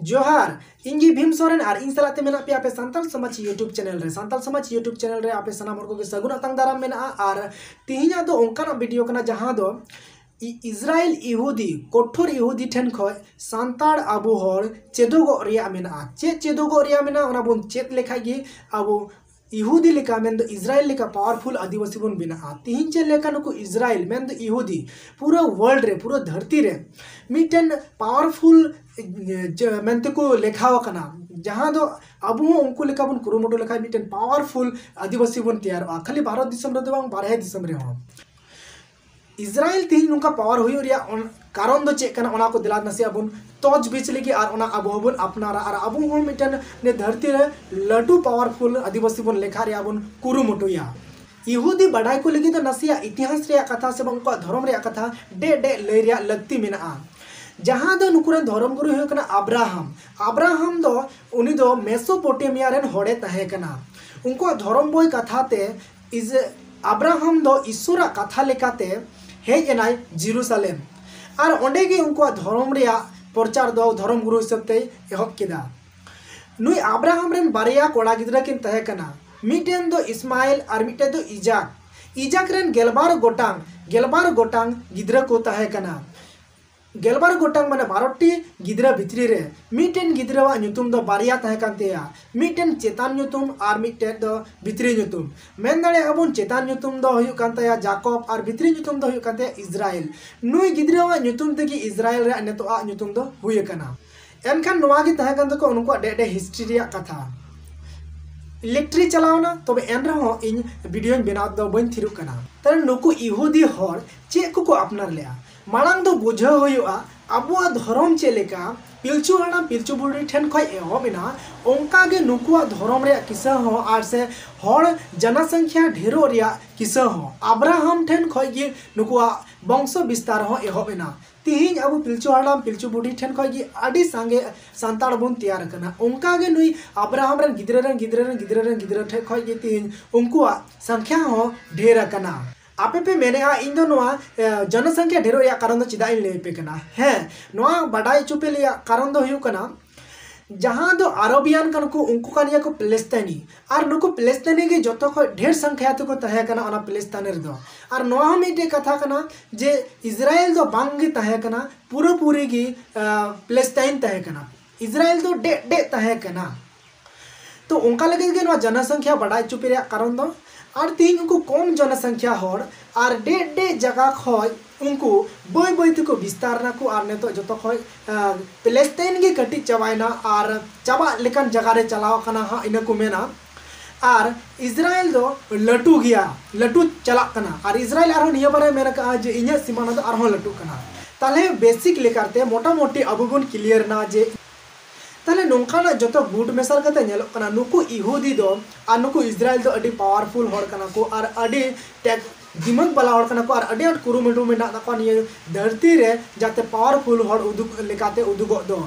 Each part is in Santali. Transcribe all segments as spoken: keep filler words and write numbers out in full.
ᱡᱚᱦᱟᱨ, ᱤᱧ ᱜᱮ ᱵᱷᱤᱢ ᱥᱚᱨᱮᱱ ᱟᱨ ᱤᱧ ᱥᱟᱞᱟᱜ ᱛᱮ ᱢᱮᱱᱟᱜ ᱯᱮᱭᱟ ᱟᱯᱮ ᱥᱟᱱᱛᱟᱲ ᱥᱚᱢᱟᱡᱽ YouTube ᱪᱮᱱᱮᱞ ᱨᱮ᱾ ᱥᱟᱱᱛᱟᱲ ᱥᱚᱢᱟᱡᱽ YouTube ᱪᱮᱱᱮᱞ ᱨᱮ ᱟᱯᱮ ᱥᱟᱱᱟᱢ ᱦᱚᱲ ᱠᱚᱜᱮ ᱥᱟᱹᱜᱩᱱ ᱟᱛᱟᱝ ᱫᱟᱨᱟᱢ ᱢᱮᱱᱟᱜᱼᱟ᱾ ᱟᱨ ᱛᱤᱦᱤᱧᱟᱜ ᱫᱚ ᱚᱱᱠᱟᱱᱟᱜ ᱵᱷᱤᱰᱤᱭᱳ ᱠᱟᱱᱟ ᱡᱟᱦᱟᱸ ᱫᱚ ᱤ- ᱤᱥᱨᱟᱭᱮᱞ ᱤᱦᱩᱫᱤ, ᱠᱚᱴᱷᱳᱨ ᱤᱦᱩᱫᱤ ᱴᱷᱮᱱ ᱠᱷᱚᱱ ᱥᱟᱱᱛᱟᱲ ᱟᱵᱚ ᱦᱚᱲ ᱪᱮᱫᱚᱜᱚᱜ ᱨᱮᱭᱟᱜ ᱢᱮᱱᱟᱜᱼᱟ᱾ ᱪᱮᱫ ᱪᱮᱫᱚᱜᱚᱜ ᱨᱮᱭᱟᱜ ᱢᱮᱱᱟᱜᱼᱟ, ᱚᱱᱟ ᱵᱚᱱ ᱪᱮᱫ ᱞᱮᱠᱷᱟᱡ ᱜᱮ ᱟᱵᱚ ᱤᱦᱩᱫᱤ ᱞᱮᱠᱟ, ᱢᱮᱱᱫᱚ ᱤᱥᱨᱟᱭᱮᱞ ᱞᱮᱠᱟ ᱯᱟᱣᱟᱨᱯᱷᱩᱞ ᱟᱹᱫᱤᱵᱟᱹᱥᱤ ᱵᱚᱱ ᱵᱮᱱᱟᱜᱼᱟ᱾ ᱛᱤᱦᱤᱧ ᱪᱮᱫ ᱞᱮᱠᱟ ᱱᱩᱠᱩ ᱤᱥᱨᱟᱭᱮᱞ, ᱢᱮᱱᱫᱚ ᱤᱦᱩᱫᱤ, ᱯᱩᱨᱟᱹ ᱣᱟᱨᱞᱰ ᱨᱮ, ᱯᱩᱨᱟᱹ ᱫᱷᱟᱹᱨᱛᱤ ᱨᱮ ᱢᱤᱫᱴᱮᱱ ᱯᱟᱣᱟᱨᱯᱷᱩᱞ ᱢᱮᱱᱛᱮ ᱠᱚ ᱞᱮᱠᱷᱟᱣ ᱟᱠᱟᱱᱟ, ᱡᱟᱦᱟᱸ ᱫᱚ ᱟᱵᱚ ᱦᱚᱸ ᱩᱱᱠᱩ ᱞᱮᱠᱟ ᱵᱚᱱ ᱠᱩᱨᱩᱢᱩᱴᱩ ᱞᱮᱠᱷᱟᱡ ᱢᱤᱫᱴᱮᱱ ᱯᱟᱣᱟᱨᱯᱷᱩᱞ ᱟᱹᱫᱤᱵᱟᱹᱥᱤ ᱵᱚᱱ ᱛᱮᱭᱟᱨᱚᱜᱼᱟ, ᱠᱷᱟᱹᱞᱤ ᱵᱷᱟᱨᱚᱛ ᱫᱤᱥᱚᱢ ᱨᱮᱫᱚ ᱵᱟᱝ, ᱵᱟᱨᱦᱮ ᱫᱤᱥᱚᱢ ᱨᱮᱦᱚᱸ᱾ ᱤᱥᱨᱟᱭᱮᱞ ᱛᱮᱦᱮᱧ ᱱᱚᱝᱠᱟ ᱯᱟᱣᱟᱨ ᱦᱩᱭᱩᱜ ᱨᱮᱭᱟᱜ ᱚᱱ- ᱠᱟᱨᱚᱱ ᱫᱚ ᱪᱮᱫ ᱠᱟᱱᱟ, ᱚᱱᱟ ᱠᱚ ᱫᱮᱞᱟ ᱱᱟᱥᱮᱭᱟᱜ ᱵᱚᱱ ᱛᱚᱡᱽ ᱵᱤᱪ ᱞᱟᱹᱜᱤᱫ ᱟᱨ ᱚᱱᱟ ᱟᱵᱚ ᱦᱚᱸᱵᱚᱱ ᱟᱯᱱᱟᱨᱟ ᱟᱨ ᱟᱵᱚ ᱦᱚᱸ ᱢᱤᱫᱴᱮᱱ ᱱᱤᱭᱟᱹ ᱫᱷᱟᱹᱨᱛᱤ ᱨᱮ ᱞᱟᱹᱴᱩ ᱯᱟᱣᱟᱨᱯᱷᱩᱞ ᱟᱹᱫᱤᱵᱟᱹᱥᱤ ᱵᱚᱱ ᱞᱮᱠᱷᱟ ᱨᱮᱭᱟᱜ ᱵᱚᱱ ᱠᱩᱨᱩᱢᱩᱴᱩᱭᱟ᱾ ᱤᱦᱩᱫᱤ ᱵᱟᱰᱟᱭ ᱠᱚ ᱞᱟᱹᱜᱤᱫ ᱫᱚ ᱱᱟᱥᱮᱭᱟᱜ ᱤᱛᱤᱦᱟᱥ ᱨᱮᱭᱟᱜ ᱠᱟᱛᱷᱟ ᱥᱮ ᱵᱟᱝ ᱩᱱᱠᱩᱣᱟᱜ ᱫᱷᱚᱨᱚᱢ ᱨᱮᱭᱟᱜ ᱠᱟᱛᱷᱟ ᱰᱮ ᱰᱮ ᱞᱟᱹᱭ ᱨᱮᱭᱟᱜ ᱞᱟᱹᱠᱛᱤ ᱢᱮᱱᱟᱜᱼᱟ᱾ ᱡᱟᱦᱟᱸ ᱫᱚ ᱱᱩᱠᱩ ᱨᱮᱱ ᱫᱷᱚᱨᱚᱢ ᱜᱩᱨᱩ ᱦᱩᱭᱩᱜ ᱠᱟᱱᱟ ᱟᱵᱨᱟᱦᱟᱢ᱾ ᱟᱵᱨᱟᱦᱟᱢ ᱫᱚ, ᱩᱱᱤ ᱫᱚ ᱢᱮᱥᱳᱯᱚᱴᱮᱢᱤᱭᱟ ᱨᱮᱱ ᱦᱚᱲᱮ ᱛᱟᱦᱮᱸ ᱠᱟᱱᱟ᱾ ᱩᱱᱠᱩᱣᱟᱜ ᱫᱷᱚᱨᱚᱢ ᱵᱳᱭ ᱠᱟᱛᱷᱟ ᱛᱮ ᱤᱥ- ᱟᱵᱨᱟᱦᱟᱢ ᱫᱚ ᱤᱥᱥᱚᱨᱟᱜ ᱠᱟᱛᱷᱟ ᱞᱮᱠᱟᱛᱮ ᱦᱮᱡ ᱮᱱᱟᱭ ᱡᱮᱨᱩᱥᱟᱞᱮᱢ᱾ ᱟᱨ ᱚᱸᱰᱮ ᱜᱮ ᱩᱱᱠᱩᱣᱟᱜ ᱫᱷᱚᱨᱚᱢ ᱨᱮᱭᱟᱜ ᱯᱨᱚᱪᱟᱨ ᱫᱚ ᱫᱷᱚᱨᱚᱢ ᱜᱩᱨᱩ ᱦᱤᱥᱟᱹᱵ ᱛᱮᱭ ᱮᱦᱚᱵ ᱠᱮᱫᱟ᱾ ᱱᱩᱭ ᱟᱵᱨᱟᱦᱟᱢ ᱨᱮᱱ ᱵᱟᱨᱭᱟ ᱠᱚᱲᱟ ᱜᱤᱫᱽᱨᱟᱹ ᱠᱤᱱ ᱛᱟᱦᱮᱸ ᱠᱟᱱᱟ᱾ ᱢᱤᱫᱴᱮᱱ ᱫᱚ ᱤᱥᱢᱟᱭᱮᱞ ᱟᱨ ᱢᱤᱫᱴᱮᱱ ᱫᱚ ᱤᱡᱟᱠ᱾ ᱤᱡᱟᱠ ᱨᱮᱱ ᱜᱮᱞᱵᱟᱨ ᱜᱚᱴᱟᱝ, ᱜᱮᱞᱵᱟᱨ ᱜᱚᱴᱟᱝ ᱜᱤᱫᱽᱨᱟᱹ ᱠᱚ ᱛᱟᱦᱮᱸ ᱠᱟᱱᱟ᱾ ᱜᱮᱞᱵᱟᱨ ᱜᱚᱴᱟᱝ ᱢᱟᱱᱮ ᱵᱟᱨᱚ ᱴᱤ ᱜᱤᱫᱽᱨᱟᱹ ᱵᱷᱤᱛᱨᱤ ᱨᱮ ᱢᱤᱫᱴᱮᱱ ᱜᱤᱫᱽᱨᱟᱹᱣᱟᱜ ᱧᱩᱛᱩᱢ ᱫᱚ ᱵᱟᱨᱭᱟ ᱛᱟᱦᱮᱸ ᱠᱟᱱ ᱛᱟᱭᱟ, ᱢᱤᱫᱴᱮᱱ ᱪᱮᱛᱟᱱ ᱧᱩᱛᱩᱢ ᱟᱨ ᱢᱤᱫᱴᱮᱱ ᱫᱚ ᱵᱷᱤᱛᱨᱤ ᱧᱩᱛᱩᱢ᱾ ᱢᱮᱱ ᱫᱟᱲᱮᱭᱟᱜᱼᱟ ᱵᱚᱱ ᱪᱮᱛᱟᱱ ᱧᱩᱛᱩᱢ ᱫᱚ ᱦᱩᱭᱩᱜ ᱠᱟᱱ ᱛᱟᱭᱟ ᱡᱟᱠᱚᱵ ᱟᱨ ᱵᱷᱤᱛᱨᱤ ᱧᱩᱛᱩᱢ ᱫᱚ ᱦᱩᱭᱩᱜ ᱠᱟᱱ ᱛᱟᱭᱟ ᱤᱥᱨᱟᱭᱮᱞ᱾ ᱱᱩᱭ ᱜᱤᱫᱽᱨᱟᱹᱣᱟᱜ ᱧᱩᱛᱩᱢ ᱛᱮᱜᱮ ᱤᱥᱨᱟᱭᱮᱞ ᱨᱮᱭᱟᱜ ᱱᱤᱛᱚᱜᱟᱜ ᱧᱩᱛᱩᱢ ᱫᱚ ᱦᱩᱭ ᱟᱠᱟᱱᱟ᱾ ᱮᱱᱠᱷᱟᱱ ᱱᱚᱣᱟ ᱜᱮ ᱛᱟᱦᱮᱸ ᱠᱟᱱ ᱛᱟᱠᱚᱣᱟ ᱩᱱᱠᱩᱣᱟᱜ ᱰᱮ ᱰᱮ ᱦᱤᱥᱴᱨᱤ ᱨᱮᱭᱟᱜ ᱠᱟᱛᱷᱟ᱾ ᱤᱞᱮᱠᱴᱨᱤ ᱪᱟᱞᱟᱣᱱᱟ, ᱛᱚᱵᱮ ᱮᱱ ᱨᱮᱦᱚᱸ ᱤᱧ ᱵᱷᱤᱰᱤᱭᱳᱧ ᱵᱮᱱᱟᱣ ᱫᱚ ᱵᱟᱹᱧ ᱛᱷᱤᱨᱚᱜ ᱠᱟᱱᱟ᱾ ᱛᱟᱦᱞᱮ ᱱᱩᱠᱩ ᱤᱦᱩᱫᱤ ᱦᱚᱲ ᱪᱮᱫ ᱠᱚᱠᱚ ᱟᱯᱱᱟᱨ ᱞᱮᱜᱼᱟ? ᱢᱟᱲᱟᱝ ᱫᱚ ᱵᱩᱡᱷᱟᱹᱣ ᱦᱩᱭᱩᱜᱼᱟ, ᱟᱵᱚᱣᱟᱜ ᱫᱷᱚᱨᱚᱢ ᱪᱮᱫ ᱞᱮᱠᱟ ᱯᱤᱞᱪᱩ ᱦᱟᱲᱟᱢ ᱯᱤᱞᱪᱩ ᱵᱩᱲᱦᱤ ᱴᱷᱮᱱ ᱠᱷᱚᱱ ᱮᱦᱚᱵ ᱮᱱᱟ, ᱚᱱᱠᱟ ᱜᱮ ᱱᱩᱠᱩᱣᱟᱜ ᱫᱷᱚᱨᱚᱢ ᱨᱮᱭᱟᱜ ᱠᱤᱥᱟᱹ ᱦᱚᱸ ᱟᱨ ᱥᱮ ᱦᱚᱲ ᱡᱚᱱᱚᱥᱚᱝᱠᱷᱭᱟ ᱰᱷᱮᱨᱚᱜ ᱨᱮᱭᱟᱜ ᱠᱤᱥᱟᱹ ᱦᱚᱸ ᱟᱵᱨᱟᱦᱟᱢ ᱴᱷᱮᱱ ᱠᱷᱚᱱ ᱜᱮ ᱱᱩᱠᱩᱣᱟᱜ ᱵᱚᱝᱥᱚ ᱵᱤᱥᱛᱟᱨ ᱦᱚᱸ ᱮᱦᱚᱵ ᱮᱱᱟ᱾ ᱛᱤᱦᱤᱧ ᱟᱵᱚ ᱯᱤᱞᱪᱩ ᱦᱟᱲᱟᱢ ᱯᱤᱞᱪᱩ ᱵᱩᱲᱦᱤ ᱴᱷᱮᱱ ᱠᱷᱚᱱ ᱜᱮ ᱟᱹᱰᱤ ᱥᱟᱸᱜᱮ ᱥᱟᱱᱛᱟᱲ ᱵᱚᱱ ᱛᱮᱭᱟᱨ ᱟᱠᱟᱱᱟ᱾ ᱚᱱᱠᱟ ᱜᱮ ᱱᱩᱭ ᱟᱵᱨᱟᱦᱟᱢ ᱨᱮᱱ ᱜᱤᱫᱽᱨᱟᱹ ᱨᱮᱱ ᱜᱤᱫᱽᱨᱟᱹ ᱨᱮᱱ ᱜᱤᱫᱽᱨᱟᱹ ᱨᱮᱱ ᱜᱤᱫᱽᱨᱟᱹ ᱴᱷᱮᱱ ᱠᱷᱚᱱ ᱜᱮ ᱛᱤᱦᱤᱧ ᱩᱱᱠᱩᱣᱟᱜ ᱥᱚᱝᱠᱷᱭᱟ ᱦᱚᱸ ᱰᱷᱮᱨ ᱟᱠᱟᱱᱟ᱾ ᱟᱯᱮ ᱯᱮ ᱢᱮᱱᱮᱜᱼᱟ, ᱤᱧ ᱫᱚ ᱱᱚᱣᱟ, ᱮ, ᱡᱚᱱᱚᱥᱚᱝᱠᱷᱭᱟ ᱰᱷᱮᱨᱚᱜ ᱨᱮᱭᱟᱜ ᱠᱟᱨᱚᱱ ᱫᱚ ᱪᱮᱫᱟᱜ ᱤᱧ ᱞᱟᱹᱭ ᱟᱯᱮ ᱠᱟᱱᱟ? ᱦᱮᱸ, ᱱᱚᱣᱟ ᱵᱟᱰᱟᱭ ᱦᱚᱪᱚ ᱯᱮ ᱨᱮᱭᱟᱜ ᱠᱟᱨᱚᱱ ᱫᱚ ᱦᱩᱭᱩᱜ ᱠᱟᱱᱟ, ᱡᱟᱦᱟᱸ ᱫᱚ ᱟᱨᱚᱵᱤᱭᱟᱱ ᱠᱟᱱᱟ ᱠᱚ, ᱩᱱᱠᱩ ᱠᱟᱱ ᱜᱮᱭᱟ ᱠᱚ ᱯᱮᱞᱮᱥᱛᱟᱭᱱᱤ᱾ ᱟᱨ ᱱᱩᱠᱩ ᱯᱮᱞᱮᱥᱛᱟᱭᱱᱤ ᱜᱮ ᱡᱚᱛᱚ ᱠᱷᱚᱱ ᱰᱷᱮᱨ ᱥᱚᱝᱠᱷᱭᱟ ᱛᱮᱠᱚ ᱛᱟᱦᱮᱸ ᱠᱟᱱᱟ ᱚᱱᱟ ᱯᱮᱞᱮᱥᱛᱟᱭᱱᱤ ᱨᱮᱫᱚ᱾ ᱟᱨ ᱱᱚᱣᱟ ᱦᱚᱸ ᱢᱤᱫᱴᱮᱡ ᱠᱟᱛᱷᱟ ᱠᱟᱱᱟ ᱡᱮ ᱤᱥᱨᱟᱭᱮᱞ ᱫᱚ ᱵᱟᱝ ᱜᱮ ᱛᱟᱦᱮᱸ ᱠᱟᱱᱟ, ᱯᱩᱨᱟᱹᱯᱩᱨᱤ ᱜᱮ ᱯᱮᱞᱮᱥᱛᱟᱭᱤᱱ ᱛᱟᱦᱮᱸ ᱠᱟᱱᱟ᱾ ᱤᱥᱨᱟᱭᱮᱞ ᱫᱚ ᱰᱮᱡ ᱰᱮᱡ ᱛᱟᱦᱮᱸ ᱠᱟᱱᱟ᱾ ᱛᱚ ᱚᱱᱠᱟ ᱞᱟᱹᱜᱤᱫ ᱜᱮ ᱱᱚᱣᱟ ᱡᱚᱱᱚᱥᱚᱝᱠᱷᱭᱟ ᱵᱟᱰᱟᱭ ᱦᱚᱪᱚ ᱯᱮ ᱨᱮᱭᱟᱜ ᱠᱟᱨᱚᱱ ᱫᱚ᱾ ᱟᱨ ᱛᱮᱦᱮᱧ ᱩᱱᱠᱩ ᱠᱚᱢ ᱡᱚᱱᱚᱥᱚᱝᱠᱷᱭᱟ ᱦᱚᱲ ᱟᱨ ᱰᱮᱡ ᱰᱮᱡ ᱡᱟᱭᱜᱟ ᱠᱷᱚᱱ ᱩᱱᱠᱩ ᱵᱟᱹᱭ ᱵᱟᱹᱭ ᱛᱮᱠᱚ ᱵᱤᱥᱛᱟᱨ ᱱᱟᱠᱚ᱾ ᱟᱨ ᱱᱤᱛᱚᱜ ᱡᱚᱛᱚ ᱠᱷᱚᱱ ᱯᱮᱞᱮᱥᱛᱟᱭᱤᱱ ᱜᱮ ᱠᱟᱹᱴᱤᱡ ᱪᱟᱵᱟᱭᱮᱱᱟ ᱟᱨ ᱪᱟᱵᱟᱜ ᱞᱮᱠᱟᱱ ᱡᱟᱭᱜᱟ ᱨᱮ ᱪᱟᱞᱟᱣ ᱟᱠᱟᱱᱟ ᱦᱟᱸᱜ, ᱤᱱᱟᱹ ᱠᱚ ᱢᱮᱱᱟ᱾ ᱟᱨ ᱤᱥᱨᱟᱭᱮᱞ ᱫᱚ ᱞᱟᱹᱴᱩ ᱜᱮᱭᱟ, ᱞᱟᱹᱴᱩ ᱪᱟᱞᱟᱜ ᱠᱟᱱᱟ᱾ ᱟᱨ ᱤᱥᱨᱟᱭᱮᱞ ᱟᱨᱦᱚᱸ ᱱᱤᱭᱟᱹ ᱵᱟᱨᱮ ᱢᱮᱱ ᱟᱠᱟᱫᱼᱟ ᱡᱮ ᱤᱧᱟᱹᱜ ᱥᱤᱢᱟᱱᱟ ᱫᱚ ᱟᱨᱦᱚᱸ ᱞᱟᱹᱴᱩᱜ ᱠᱟᱱᱟ᱾ ᱛᱟᱦᱞᱮ ᱵᱮᱥᱤᱠ ᱞᱮᱠᱟᱛᱮ ᱢᱚᱴᱟᱢᱩᱴᱤ ᱟᱵᱚ ᱵᱚᱱ ᱠᱞᱤᱭᱟᱨ ᱮᱱᱟ ᱡᱮ ᱛᱟᱦᱞᱮ ᱱᱚᱝᱠᱟᱱᱟᱜ ᱡᱚᱛᱚ ᱜᱩᱴ ᱢᱮᱥᱟᱞ ᱠᱟᱛᱮ ᱧᱮᱞᱚᱜ ᱠᱟᱱᱟ, ᱱᱩᱠᱩ ᱤᱦᱩᱫᱤ ᱫᱚ ᱟᱨ ᱱᱩᱠᱩ ᱤᱥᱨᱟᱭᱮᱞ ᱫᱚ ᱟᱹᱰᱤ ᱯᱟᱣᱟᱨᱯᱷᱩᱞ ᱦᱚᱲ ᱠᱟᱱᱟ ᱠᱚ ᱟᱨ ᱟᱹᱰᱤ ᱴᱮᱠ ᱫᱤᱢᱟᱜᱽ ᱵᱟᱞᱟ ᱦᱚᱲ ᱠᱟᱱᱟ ᱠᱚ ᱟᱨ ᱟᱹᱰᱤ ᱟᱸᱴ ᱠᱩᱨᱩᱢᱩᱴᱩ ᱢᱮᱱᱟᱜ ᱛᱟᱠᱚᱣᱟ ᱱᱤᱭᱟᱹ ᱫᱷᱟᱹᱨᱛᱤ ᱨᱮ ᱡᱟᱛᱮ ᱯᱟᱣᱟᱨᱯᱷᱩᱞ ᱦᱚᱲ ᱩᱫᱩᱜ ᱞᱮᱠᱟᱛᱮ ᱩᱫᱩᱜᱚᱜ ᱫᱚ᱾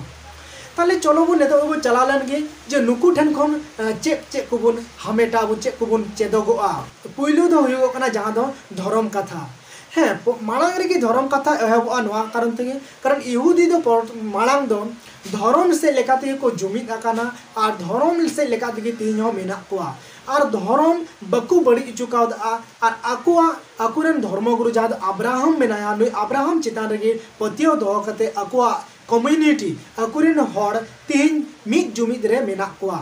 ᱛᱟᱦᱞᱮ ᱪᱚᱞᱚ ᱵᱚᱱ ᱱᱤᱛᱚᱜ ᱫᱚᱵᱚᱱ ᱪᱟᱞᱟᱣ ᱞᱮᱱ ᱜᱮ ᱡᱮ ᱱᱩᱠᱩ ᱴᱷᱮᱱ ᱠᱷᱚᱱ ᱪᱮᱫ ᱪᱮᱫ ᱠᱚᱵᱚᱱ ᱦᱟᱢᱮᱴᱟ, ᱟᱵᱚ ᱪᱮᱫ ᱠᱚᱵᱚᱱ ᱪᱮᱫᱚᱜᱚᱜᱼᱟ᱾ ᱯᱩᱭᱞᱩ ᱫᱚ ᱦᱩᱭᱩᱜᱚᱜ ᱠᱟᱱᱟ ᱡᱟᱦᱟᱸ ᱫᱚ ᱫᱷᱚᱨᱚᱢ ᱠᱟᱛᱷᱟ᱾ ᱦᱮᱸ, ᱢᱟᱲᱟᱝ ᱨᱮᱜᱮ ᱫᱷᱚᱨᱚᱢ ᱠᱟᱛᱷᱟ ᱮᱦᱚᱵᱚᱜᱼᱟ ᱱᱚᱣᱟ ᱠᱟᱨᱚᱱ ᱛᱮᱜᱮ, ᱠᱟᱨᱚᱱ ᱤᱦᱩᱫᱤ ᱫᱚ ᱢᱟᱲᱟᱝ ᱫᱚ ᱫᱷᱚᱨᱚᱢ ᱥᱮᱫ ᱞᱮᱠᱟ ᱛᱮᱜᱮ ᱠᱚ ᱡᱩᱢᱤᱫ ᱟᱠᱟᱱᱟ ᱟᱨ ᱫᱷᱚᱨᱚᱢ ᱥᱮᱫ ᱞᱮᱠᱟ ᱛᱮᱜᱮ ᱛᱮᱦᱮᱧ ᱦᱚᱸ ᱢᱮᱱᱟᱜ ᱠᱚᱣᱟ᱾ ᱟᱨ ᱫᱷᱚᱨᱚᱢ ᱵᱟᱠᱚ ᱵᱟᱹᱲᱤᱡ ᱦᱚᱪᱚ ᱠᱟᱣᱫᱟ᱾ ᱟᱨ ᱟᱠᱚᱣᱟᱜ, ᱟᱠᱚᱨᱮᱱ ᱫᱷᱚᱨᱢᱚ ᱜᱩᱨᱩ ᱡᱟᱦᱟᱸ ᱫᱚ ᱟᱵᱨᱟᱦᱟᱢ ᱢᱮᱱᱟᱭᱟ, ᱱᱩᱭ ᱟᱵᱨᱟᱦᱟᱢ ᱪᱮᱛᱟᱱ ᱨᱮᱜᱮ ᱯᱟᱹᱛᱭᱟᱹᱣ ᱫᱚᱦᱚ ᱠᱟᱛᱮ ᱟᱠᱚᱣᱟᱜ ᱠᱚᱢᱤᱭᱩᱱᱤᱴᱤ, ᱟᱠᱚᱨᱮᱱ ᱦᱚᱲ ᱛᱮᱦᱮᱧ ᱢᱤᱫ ᱡᱩᱢᱤᱫ ᱨᱮ ᱢᱮᱱᱟᱜ ᱠᱚᱣᱟ᱾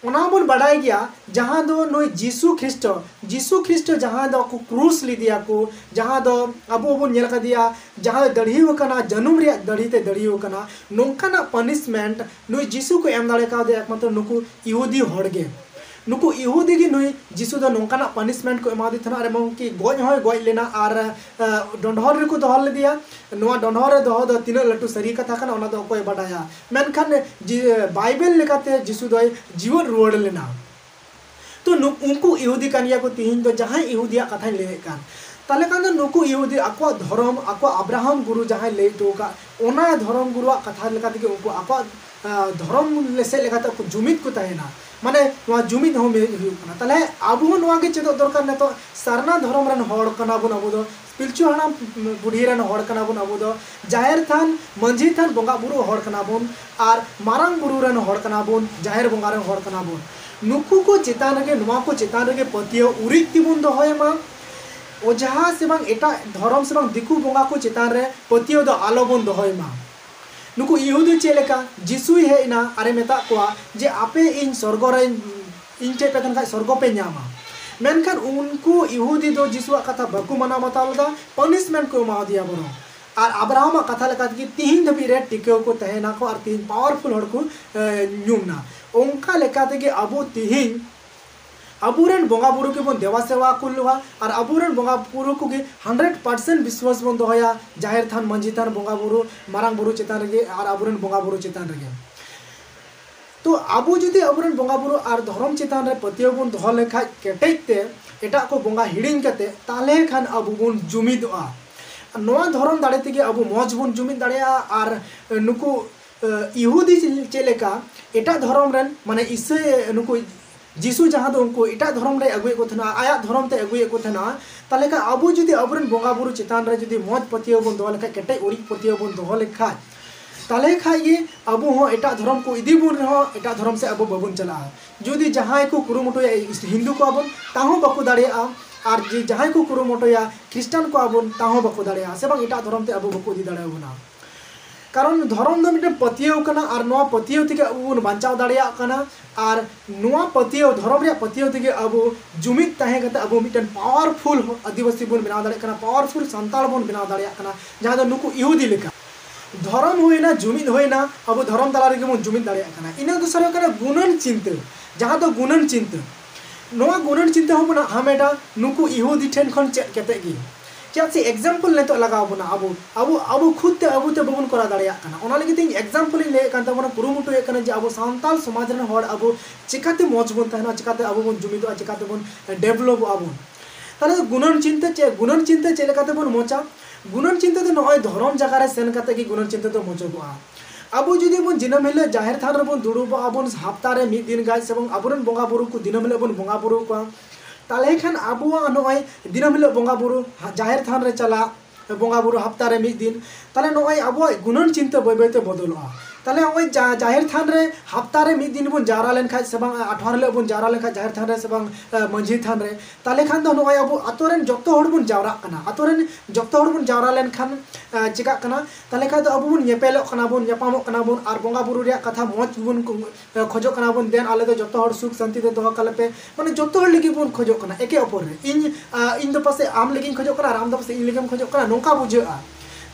ᱚᱱᱟ ᱵᱚᱱ ᱵᱟᱰᱟᱭ ᱜᱮᱭᱟ, ᱡᱟᱦᱟᱸ ᱫᱚ ᱱᱩᱭ ᱡᱤᱥᱩ ᱠᱷᱨᱤᱥᱴᱚ, ᱡᱤᱥᱩ ᱠᱷᱨᱤᱥᱴᱚ ᱡᱟᱦᱟᱸ ᱫᱚ ᱠᱚ ᱠᱨᱩᱥ ᱞᱮᱫᱮᱭᱟ ᱠᱚ, ᱡᱟᱦᱟᱸ ᱫᱚ ᱟᱵᱚ ᱵᱚᱱ ᱧᱮᱞ ᱠᱟᱫᱮᱭᱟ, ᱡᱟᱦᱟᱸ ᱫᱚ ᱫᱟᱲᱦᱤ ᱟᱠᱟᱱᱟ, ᱡᱟᱹᱱᱩᱢ ᱨᱮᱭᱟᱜ ᱫᱟᱲᱦᱤ ᱛᱮ ᱫᱟᱲᱦᱤ ᱟᱠᱟᱱᱟ, ᱱᱚᱝᱠᱟᱱᱟᱜ ᱯᱟᱱᱤᱥᱢᱮᱱᱴ ᱱᱩᱭ ᱡᱤᱥᱩ ᱠᱚ ᱮᱢ ᱫᱟᱲᱮ ᱠᱟᱣᱫᱮᱭᱟ ᱮᱠᱢᱟᱛᱨᱚ ᱱᱩᱠᱩ ᱤᱦᱩᱫᱤ ᱦᱚᱲ ᱜᱮ᱾ ᱱᱩᱠᱩ ᱤᱦᱩᱫᱤ ᱜᱮ ᱱᱩᱭ ᱡᱤᱥᱩ ᱫᱚ ᱱᱚᱝᱠᱟᱱᱟᱜ ᱯᱟᱱᱤᱥᱢᱮᱱᱴ ᱠᱚ ᱮᱢᱟᱫᱮ ᱛᱟᱦᱮᱱᱟ, ᱟᱨ ᱮᱢᱚᱱ ᱠᱤ ᱜᱚᱡ ᱦᱚᱸᱭ ᱜᱚᱡ ᱞᱮᱱᱟ᱾ ᱟᱨ ᱰᱚᱸᱰᱷᱚᱨ ᱨᱮᱠᱚ ᱫᱚᱦᱚ ᱞᱮᱫᱮᱭᱟ᱾ ᱱᱚᱣᱟ ᱰᱚᱸᱰᱷᱚᱨ ᱨᱮ ᱫᱚᱦᱚ ᱫᱚ ᱛᱤᱱᱟᱹᱜ ᱞᱟᱹᱴᱩ ᱥᱟᱹᱨᱤ ᱠᱟᱛᱷᱟ ᱠᱟᱱᱟ, ᱚᱱᱟ ᱫᱚ ᱚᱠᱚᱭ ᱵᱟᱰᱟᱭᱟ᱾ ᱢᱮᱱᱠᱷᱟᱱ ᱡᱤ-, ᱵᱟᱭᱵᱮᱞ ᱞᱮᱠᱟᱛᱮ ᱡᱤᱥᱩ ᱫᱚᱭ ᱡᱤᱣᱮᱫ ᱨᱩᱣᱟᱹᱲ ᱞᱮᱱᱟ᱾ ᱛᱚ ᱱᱩ-, ᱩᱱᱠᱩ ᱤᱦᱩᱫᱤ ᱠᱟᱱ ᱜᱮᱭᱟ ᱠᱚ᱾ ᱛᱤᱦᱤᱧ ᱫᱚ ᱡᱟᱦᱟᱸᱭ ᱤᱦᱩᱫᱤᱭᱟᱜ ᱠᱟᱛᱷᱟᱧ ᱞᱟᱹᱭᱮᱫ ᱠᱟᱱ, ᱛᱟᱦᱚᱞᱮ ᱠᱷᱟᱱ ᱫᱚ ᱱᱩᱠᱩ ᱤᱦᱩᱫᱤ ᱟᱠᱚᱣᱟᱜ ᱫᱷᱚᱨᱚᱢ, ᱟᱠᱚᱣᱟᱜ ᱟᱵᱨᱟᱦᱟᱢ ᱜᱩᱨᱩ ᱡᱟᱦᱟᱸᱭ ᱞᱟᱹᱭ ᱦᱚᱴᱚ ᱟᱠᱟᱫ, ᱚᱱᱟ ᱫᱷᱚᱨᱚᱢ ᱜᱩᱨᱩᱣᱟᱜ ᱠᱟᱛᱷᱟ ᱞᱮᱠᱟ ᱛᱮᱜᱮ ᱩᱱᱠᱩ ᱟᱠᱚᱣᱟᱜ, ᱟ, ᱫᱷᱚᱨᱚᱢ ᱥᱮᱫ ᱞᱮᱠᱟᱛᱮ ᱩᱱᱠᱩ ᱡᱩᱢᱤᱫ ᱠᱚ ᱛᱟᱦᱮᱱᱟ᱾ ᱢᱟᱱᱮ ᱱᱚᱣᱟ ᱡᱩᱢᱤᱫ ᱦᱚᱸ ᱢᱤᱫ ᱦᱩᱭᱩᱜ ᱠᱟᱱᱟ᱾ ᱛᱟᱦᱚᱞᱮ ᱟᱵᱚ ᱦᱚᱸ ᱱᱚᱣᱟ ᱜᱮ ᱪᱮᱫᱚᱜ ᱫᱚᱨᱠᱟᱨ᱾ ᱱᱤᱛᱚᱜ ᱥᱟᱨᱱᱟ ᱫᱷᱚᱨᱚᱢ ᱨᱮᱱ ᱦᱚᱲ ᱠᱟᱱᱟ ᱵᱚᱱ ᱟᱵᱚ ᱫᱚ, ᱯᱤᱞᱪᱩ ᱦᱟᱲᱟᱢ ᱵᱩᱰᱷᱤ ᱨᱮᱱ ᱦᱚᱲ ᱠᱟᱱᱟ ᱵᱚᱱ ᱟᱵᱚ ᱫᱚ, ᱡᱟᱦᱮᱨ ᱛᱷᱟᱱ ᱢᱟᱹᱡᱷᱤ ᱛᱷᱟᱱ ᱵᱚᱸᱜᱟ ᱵᱩᱨᱩ ᱦᱚᱲ ᱠᱟᱱᱟ ᱵᱚᱱ, ᱟᱨ ᱢᱟᱨᱟᱝ ᱵᱩᱨᱩ ᱨᱮᱱ ᱦᱚᱲ ᱠᱟᱱᱟ ᱵᱚᱱ, ᱡᱟᱦᱮᱨ ᱵᱚᱸᱜᱟ ᱨᱮᱱ ᱦᱚᱲ ᱠᱟᱱᱟ ᱵᱚᱱ᱾ ᱱᱩᱠᱩ ᱠᱚ ᱪᱮᱛᱟᱱ ᱨᱮᱜᱮ, ᱱᱚᱣᱟ ᱠᱚ ᱪᱮᱛᱟᱱ ᱨᱮᱜᱮ ᱯᱟᱹᱛᱭᱟᱹᱣ ᱩᱨᱤᱡ ᱛᱮᱵᱚᱱ ᱫᱚᱦᱚᱭ ᱢᱟ᱾ ᱚᱡᱷᱟ ᱥᱮ ᱵᱟᱝ ᱮᱴᱟᱜ ᱫᱷᱚᱨᱚᱢ ᱥᱮ ᱵᱟᱝ ᱫᱤᱠᱩ ᱵᱚᱸᱜᱟ ᱠᱚ ᱪᱮᱛᱟᱱ ᱨᱮ ᱯᱟᱹᱛᱭᱟᱹᱣ ᱫᱚ ᱟᱞᱚ ᱵᱚᱱ ᱫᱚᱦᱚᱭ ᱢᱟ᱾ ᱱᱩᱠᱩ ᱤᱦᱩᱫᱤ ᱪᱮᱫ ᱞᱮᱠᱟ, ᱡᱤᱥᱩᱭ ᱦᱮᱡ ᱮᱱᱟ ᱟᱨᱮ ᱢᱮᱛᱟᱫ ᱠᱚᱣᱟ ᱡᱮ, "ᱟᱯᱮ ᱤᱧ ᱥᱚᱨᱜᱚ ᱨᱮ, ᱤᱧ ᱴᱷᱮᱡ ᱯᱮ ᱛᱟᱦᱮᱱ ᱠᱷᱟᱡ ᱥᱚᱨᱜᱚ ᱯᱮ ᱧᱟᱢᱟ᱾" ᱢᱮᱱᱠᱷᱟᱱ ᱩᱱᱠᱩ ᱤᱦᱩᱫᱤ ᱫᱚ ᱡᱤᱥᱩᱣᱟᱜ ᱠᱟᱛᱷᱟ ᱵᱟᱠᱚ ᱢᱟᱱᱟᱣ ᱵᱟᱛᱟᱣ ᱞᱮᱫᱟ, ᱯᱟᱱᱤᱥᱢᱮᱱᱴ ᱠᱚ ᱮᱢᱟᱣᱟᱫᱮᱭᱟ ᱵᱚᱨᱚᱝ᱾ ᱟᱨ ᱟᱵᱨᱟᱦᱟᱢᱟᱜ ᱠᱟᱛᱷᱟ ᱞᱮᱠᱟ ᱛᱮᱜᱮ ᱛᱤᱦᱤᱧ ᱫᱷᱟᱹᱵᱤᱡ ᱨᱮ ᱴᱤᱠᱟᱹᱣ ᱠᱚ ᱛᱟᱦᱮᱱᱟᱠᱚ ᱟᱨ ᱛᱤᱦᱤᱧ ᱯᱟᱣᱟᱨᱯᱷᱩᱞ ᱦᱚᱲ ᱠᱚ, ᱮ, ᱧᱩᱢ ᱱᱟ᱾ ᱚᱱᱠᱟ ᱞᱮᱠᱟ ᱛᱮᱜᱮ ᱟᱵᱚ ᱛᱤᱦᱤᱧ ᱟᱵᱚᱨᱮᱱ ᱵᱚᱸᱜᱟ ᱵᱩᱨᱩ ᱜᱮᱵᱚᱱ ᱫᱮᱵᱟ ᱥᱮᱵᱟ ᱠᱚᱣᱟ ᱟᱨ ᱟᱵᱚᱨᱮᱱ ᱵᱚᱸᱜᱟ ᱵᱩᱨᱩ ᱠᱚᱜᱮ ᱦᱟᱱᱰᱨᱮᱰ ᱯᱟᱨᱥᱮᱱᱴ ᱵᱤᱥᱣᱟᱥ ᱵᱚᱱ ᱫᱚᱦᱚᱭᱟ, ᱡᱟᱦᱮᱨ ᱛᱷᱟᱱ, ᱢᱟᱹᱡᱷᱤ ᱛᱷᱟᱱ, ᱵᱚᱸᱜᱟ ᱵᱩᱨᱩ, ᱢᱟᱨᱟᱝ ᱵᱩᱨᱩ ᱪᱮᱛᱟᱱ ᱨᱮᱜᱮ ᱟᱨ ᱟᱵᱚᱨᱮᱱ ᱵᱚᱸᱜᱟ ᱵᱩᱨᱩ ᱪᱮᱛᱟᱱ ᱨᱮᱜᱮ᱾ ᱛᱚ ᱟᱵᱚ ᱡᱩᱫᱤ ᱟᱵᱚᱨᱮᱱ ᱵᱚᱸᱜᱟ ᱵᱩᱨᱩ ᱟᱨ ᱫᱷᱚᱨᱚᱢ ᱪᱮᱛᱟᱱ ᱨᱮ ᱯᱟᱹᱛᱭᱟᱹᱣ ᱵᱚᱱ ᱫᱚᱦᱚ ᱞᱮᱠᱷᱟᱡ ᱠᱮᱴᱮᱡ ᱛᱮ, ᱮᱴᱟᱜ ᱠᱚ ᱵᱚᱸᱜᱟ ᱦᱤᱲᱤᱧ ᱠᱟᱛᱮ, ᱛᱟᱦᱞᱮ ᱠᱷᱟᱱ ᱟᱵᱚ ᱵᱚᱱ ᱡᱩᱢᱤᱫᱚᱜᱼᱟ᱾ ᱱᱚᱣᱟ ᱫᱷᱚᱨᱚᱢ ᱫᱟᱲᱮ ᱛᱮᱜᱮ ᱟᱵᱚ ᱢᱚᱡᱽ ᱵᱚᱱ ᱡᱩᱢᱤᱫ ᱫᱟᱲᱮᱭᱟᱜᱼᱟ᱾ ᱟᱨ ᱱᱩᱠᱩ, ᱮ, ᱤᱦᱩᱫᱤ ᱪᱮᱫ ᱞᱮᱠᱟ ᱮᱴᱟᱜ ᱫᱷᱚᱨᱚᱢ ᱨᱮᱱ, ᱢᱟᱱᱮ ᱤᱥᱟᱹᱭ, ᱱᱩᱠᱩ ᱡᱤᱥᱩ ᱡᱟᱦᱟᱸ ᱫᱚ ᱩᱱᱠᱩ ᱮᱴᱟᱜ ᱫᱷᱚᱨᱚᱢ ᱨᱮ ᱟᱹᱜᱩᱭᱮᱫ ᱠᱚ ᱛᱟᱦᱮᱱᱟ, ᱟᱭᱟᱜ ᱫᱷᱚᱨᱚᱢ ᱛᱮ ᱟᱹᱜᱩᱭᱮᱫ ᱠᱚ ᱛᱟᱦᱮᱱᱟ, ᱛᱟᱦᱚᱞᱮ ᱠᱷᱟᱱ ᱟᱵᱚ ᱡᱩᱫᱤ ᱟᱵᱚᱨᱮᱱ ᱵᱚᱸᱜᱟ ᱵᱩᱨᱩ ᱪᱮᱛᱟᱱ ᱨᱮ ᱡᱩᱫᱤ ᱢᱚᱡᱽ ᱯᱟᱹᱛᱭᱟᱹᱣ ᱵᱚᱱ ᱫᱚᱦᱚ ᱞᱮᱠᱷᱟᱡ, ᱠᱮᱴᱮᱡ ᱚᱨᱤᱡ ᱯᱟᱹᱛᱭᱟᱹᱣ ᱵᱚᱱ ᱫᱚᱦᱚ ᱞᱮᱠᱷᱟᱡ, ᱛᱟᱦᱚᱞᱮ ᱠᱷᱟᱡ ᱜᱮ ᱟᱵᱚ ᱦᱚᱸ ᱮᱴᱟᱜ ᱫᱷᱚᱨᱚᱢ ᱠᱚ ᱤᱫᱤ ᱵᱚᱱ ᱨᱮᱦᱚᱸ ᱮᱴᱟᱜ ᱫᱷᱚᱨᱚᱢ ᱥᱮᱫ ᱟᱵᱚ ᱵᱟᱵᱚᱱ ᱪᱟᱞᱟᱜᱼᱟ᱾ ᱡᱩᱫᱤ ᱡᱟᱦᱟᱸᱭ ᱠᱚ ᱠᱩᱨᱩᱢᱩᱴᱩᱭᱟ ᱦᱤᱱᱫᱩ ᱠᱚᱣᱟ ᱵᱚᱱ, ᱛᱟᱦᱚᱸ ᱵᱟᱠᱚ ᱫᱟᱲᱮᱭᱟᱜᱼᱟ, ᱟᱨ ᱡᱮ ᱡᱟᱦᱟᱸᱭ ᱠᱚ ᱠᱩᱨᱩᱢᱩᱴᱩᱭᱟ ᱠᱷᱨᱤᱥᱴᱟᱱ ᱠᱚᱣᱟ ᱵᱚᱱ, ᱛᱟᱦᱚᱸ ᱵᱟᱠᱚ ᱫᱟᱲᱮᱭᱟᱜᱼᱟ, ᱥᱮ ᱵᱟᱝ ᱮᱴᱟᱜ ᱫᱷᱚᱨᱚᱢ ᱛᱮ ᱟᱵᱚ ᱵᱟᱠᱚ ᱤᱫᱤ ᱫᱟᱲᱮᱭᱟᱵᱚᱱᱟ᱾ ᱠᱟᱨᱚᱱ ᱫᱷᱚᱨᱚᱢ ᱫᱚ ᱢᱤᱫᱴᱮᱱ ᱯᱟᱹᱛᱭᱟᱹᱣ ᱠᱟᱱᱟ, ᱟᱨ ᱱᱚᱣᱟ ᱯᱟᱹᱛᱭᱟᱹᱣ ᱛᱮᱜᱮ ᱟᱵᱚ ᱵᱚᱱ ᱵᱟᱧᱪᱟᱣ ᱫᱟᱲᱮᱭᱟᱜ ᱠᱟᱱᱟ᱾ ᱟᱨ ᱱᱚᱣᱟ ᱯᱟᱹᱛᱭᱟᱹᱣ, ᱫᱷᱚᱨᱚᱢ ᱨᱮᱭᱟᱜ ᱯᱟᱹᱛᱭᱟᱹᱣ ᱛᱮᱜᱮ ᱟᱵᱚ ᱡᱩᱢᱤᱫ ᱛᱟᱦᱮᱸ ᱠᱟᱛᱮ ᱟᱵᱚ ᱢᱤᱫᱴᱮᱱ ᱯᱟᱣᱟᱨᱯᱷᱩᱞ ᱟᱹᱫᱤᱵᱟᱹᱥᱤ ᱵᱚᱱ ᱵᱮᱱᱟᱣ ᱫᱟᱲᱮᱭᱟᱜ ᱠᱟᱱᱟ, ᱯᱟᱣᱟᱨᱯᱷᱩᱞ ᱥᱟᱱᱛᱟᱲ ᱵᱚᱱ ᱵᱮᱱᱟᱣ ᱫᱟᱲᱮᱭᱟᱜ ᱠᱟᱱᱟ, ᱡᱟᱦᱟᱸ ᱫᱚ ᱱᱩᱠᱩ ᱤᱦᱩᱫᱤ ᱞᱮᱠᱟ᱾ ᱫᱷᱚᱨᱚᱢ ᱦᱩᱭᱱᱟ, ᱡᱩᱢᱤᱫ ᱦᱩᱭᱱᱟ, ᱟᱵᱚ ᱫᱷᱚᱨᱚᱢ ᱛᱟᱞᱟ ᱨᱮᱜᱮ ᱵᱚᱱ ᱡᱩᱢᱤᱫ ᱫᱟᱲᱮᱭᱟᱜ ᱠᱟᱱᱟ᱾ ᱤᱱᱟᱹ ᱫᱚᱥᱟᱨ ᱦᱩᱭᱩᱜ ᱠᱟᱱᱟ ᱜᱩᱱᱟᱹᱱ ᱪᱤᱱᱛᱟᱹ, ᱡᱟᱦᱟᱸ ᱫᱚ ᱜᱩᱱᱟᱹᱱ ᱪᱤᱱᱛᱟᱹ᱾ ᱱᱚᱣᱟ ᱜᱩᱱᱟᱹᱱ ᱪᱤᱱᱛᱟᱹ ᱦᱚᱸ ᱵᱚᱱ ᱦᱟᱢᱮᱴᱟ ᱱᱩᱠᱩ ᱤᱦᱩᱫᱤ ᱴᱷᱮᱱ ᱠᱷᱚᱱ ᱪᱮᱫ ᱠᱟᱛᱮ ᱜᱮ᱾ ᱪᱮᱫᱟᱜ ᱥᱮ ᱮᱠᱡᱟᱢᱯᱚᱞ ᱱᱤᱛᱚᱜ ᱞᱟᱜᱟᱣ ᱵᱚᱱᱟ, ᱟᱵᱚ, ᱟᱵᱚ, ᱟᱵᱚ ᱠᱷᱩᱫ ᱛᱮ ᱟᱵᱚ ᱛᱮ ᱵᱟᱵᱚᱱ ᱠᱚᱨᱟᱣ ᱫᱟᱲᱮᱭᱟᱜ ᱠᱟᱱᱟ᱾ ᱚᱱᱟ ᱞᱟᱹᱜᱤᱫ ᱛᱮ ᱤᱧ ᱮᱠᱡᱟᱢᱯᱚᱞ ᱤᱧ ᱞᱟᱹᱭᱮᱫ ᱠᱟᱱ ᱛᱟᱵᱚᱱᱟ, ᱠᱩᱨᱩᱢᱩᱴᱩᱭᱮᱫ ᱠᱟᱱᱟ ᱡᱮ ᱟᱵᱚ ᱥᱟᱱᱛᱟᱲ ᱥᱚᱢᱟᱡᱽ ᱨᱮᱱ ᱦᱚᱲ ᱟᱵᱚ ᱪᱤᱠᱟᱛᱮ ᱢᱚᱡᱽ ᱵᱚᱱ ᱛᱟᱦᱮᱱᱟ, ᱪᱤᱠᱟᱛᱮ ᱟᱵᱚ ᱵᱚᱱ ᱡᱩᱢᱤᱫᱚᱜᱼᱟ, ᱪᱤᱠᱟᱛᱮ ᱵᱚᱱ ᱰᱮᱵᱷᱞᱚᱯᱚᱜᱼᱟ ᱵᱚᱱ᱾ ᱛᱟᱦᱚᱞᱮ ᱜᱩᱱᱟᱹᱱ ᱪᱤᱱᱛᱟᱹ ᱪᱮᱫ, ᱜᱩᱱᱟᱹᱱ ᱪᱤᱱᱛᱟᱹ ᱪᱮᱫ ᱞᱮᱠᱟᱛᱮ ᱵᱚᱱ ᱢᱚᱡᱟ? ᱜᱩᱱᱟᱹᱱ ᱪᱤᱱᱛᱟᱹ ᱫᱚ ᱱᱚᱜᱼᱚᱭ ᱫᱷᱚᱨᱚᱢ ᱡᱟᱭᱜᱟ ᱨᱮ ᱥᱮᱱ ᱠᱟᱛᱮ ᱜᱮ ᱜᱩᱱᱟᱹᱱ ᱪᱤᱱᱛᱟᱹ ᱫᱚ ᱢᱚᱡᱚᱜᱚᱜᱼᱟ᱾ ᱟᱵᱚ ᱡᱩᱫᱤ ᱵᱚᱱ ᱫᱤᱱᱟᱹᱢ ᱦᱤᱞᱳᱜ ᱡᱟᱦᱮᱨ ᱛᱷᱟᱱ ᱨᱮᱵᱚᱱ ᱫᱩᱲᱩᱵᱚᱜᱼᱟ ᱵᱚᱱ ᱦᱟᱯᱛᱟ ᱨᱮ ᱢᱤᱫ ᱫᱤᱱ ᱜᱟᱱ, ᱥᱮ ᱵᱚᱱ ᱟᱵᱚᱨᱮᱱ ᱵᱚᱸᱜᱟ ᱵᱩᱨᱩ ᱠᱚ ᱫᱤᱱᱟᱹᱢ ᱦᱤᱞᱳᱜ ᱵᱚᱱ ᱵᱚᱸᱜᱟ ᱵᱩᱨᱩ ᱠᱚᱣᱟ, ᱛᱟᱦᱚᱞᱮ ᱠᱷᱟᱱ ᱟᱵᱚᱣᱟᱜ ᱱᱚᱜᱼᱚᱭ ᱫᱤᱱᱟᱹᱢ ᱦᱤᱞᱳᱜ ᱵᱚᱸᱜᱟ ᱵᱩᱨᱩ, ᱡᱟᱦᱮᱨ ᱛᱷᱟᱱ ᱨᱮ ᱪᱟᱞᱟᱜ, ᱵᱚᱸᱜᱟ ᱵᱩᱨᱩ ᱦᱟᱯᱛᱟ ᱨᱮ ᱢᱤᱫ ᱫᱤᱱ, ᱛᱟᱦᱚᱞᱮ ᱱᱚᱜᱼᱚᱭ ᱟᱵᱚᱣᱟᱜ ᱜᱩᱱᱟᱹᱱ ᱪᱤᱱᱛᱟᱹ ᱵᱟᱹᱭ ᱵᱟᱹᱭᱛᱮ ᱵᱚᱫᱚᱞᱚᱜᱼᱟ᱾ ᱛᱟᱦᱚᱞᱮ ᱱᱚᱜᱼᱚᱭ ᱡᱟ- ᱡᱟᱦᱮᱨ ᱛᱷᱟᱱ ᱨᱮ ᱦᱟᱯᱛᱟ ᱨᱮ ᱢᱤᱫ ᱫᱤᱱ ᱵᱚᱱ ᱡᱟᱣᱨᱟ ᱞᱮᱱᱠᱷᱟᱱ ᱥᱮ ᱵᱟᱝ, ᱟᱴᱷᱣᱟᱨ ᱦᱤᱞᱳᱜ ᱵᱚᱱ ᱡᱟᱣᱨᱟ ᱞᱮᱱᱠᱷᱟᱱ ᱡᱟᱦᱮᱨ ᱛᱷᱟᱱ ᱨᱮ ᱥᱮ ᱵᱟᱝ, ᱢᱟᱹᱡᱷᱤ ᱛᱷᱟᱱ ᱨᱮ, ᱛᱟᱦᱚᱞᱮ ᱠᱷᱟᱱ ᱫᱚ ᱱᱚᱜᱼᱚᱭ ᱟᱵᱚ ᱟᱛᱳ ᱨᱮᱱ ᱡᱚᱛᱚ ᱦᱚᱲ ᱵᱚᱱ ᱡᱟᱣᱨᱟᱜ ᱠᱟᱱᱟ᱾ ᱟᱛᱳ ᱨᱮᱱ ᱡᱚᱛᱚ ᱦᱚᱲ ᱵᱚᱱ ᱡᱟᱣᱨᱟ ᱞᱮᱱᱠᱷᱟᱱ ᱪᱮᱠᱟᱜ ᱠᱟᱱᱟ? ᱛᱟᱦᱚᱞᱮ ᱠᱷᱟᱱ ᱫᱚ ᱟᱵᱚ ᱵᱚᱱ ᱧᱮᱯᱮᱞᱚᱜ ᱠᱟᱱᱟ ᱵᱚᱱ, ᱧᱟᱯᱟᱢᱚᱜ ᱠᱟᱱᱟ ᱵᱚᱱ, ᱟᱨ ᱵᱚᱸᱜᱟ ᱵᱩᱨᱩ ᱨᱮᱭᱟᱜ ᱠᱟᱛᱷᱟ ᱢᱚᱡᱽ ᱵᱚᱱ ᱠᱷᱚᱡᱚᱜ ᱠᱟᱱᱟ ᱵᱚᱱ, ᱫᱮᱱ ᱟᱞᱮ ᱫᱚ ᱡᱚᱛᱚ ᱦᱚᱲ ᱥᱩᱠ ᱥᱟᱱᱛᱤ ᱛᱮ ᱫᱚᱦᱚ ᱠᱟᱞᱮ ᱯᱮ, ᱢᱟᱱᱮ ᱡᱚᱛᱚ ᱦᱚᱲ ᱞᱟᱹᱜᱤᱫ ᱵᱚᱱ ᱠᱷᱚᱡᱚᱜ ᱠᱟᱱᱟ ᱮᱠᱮ ᱚᱯᱚᱨ ᱨᱮ᱾ ᱤᱧ ᱤᱧ ᱫᱚ ᱯᱟᱥᱮᱡ ᱟᱢ ᱞᱟᱹᱜᱤᱫ ᱤᱧ ᱠᱷᱚᱡᱚᱜ ᱠᱟᱱᱟ ᱟᱨ ᱟᱢ ᱫᱚ ᱯᱟᱥᱮᱡ ᱤᱧ ᱞᱟᱹᱜᱤᱫ ᱮᱢ ᱠᱷᱚᱡᱚᱜ ᱠᱟᱱᱟ, ᱱᱚᱝᱠᱟ ᱵᱩᱡᱷᱟᱹᱜᱼᱟ᱾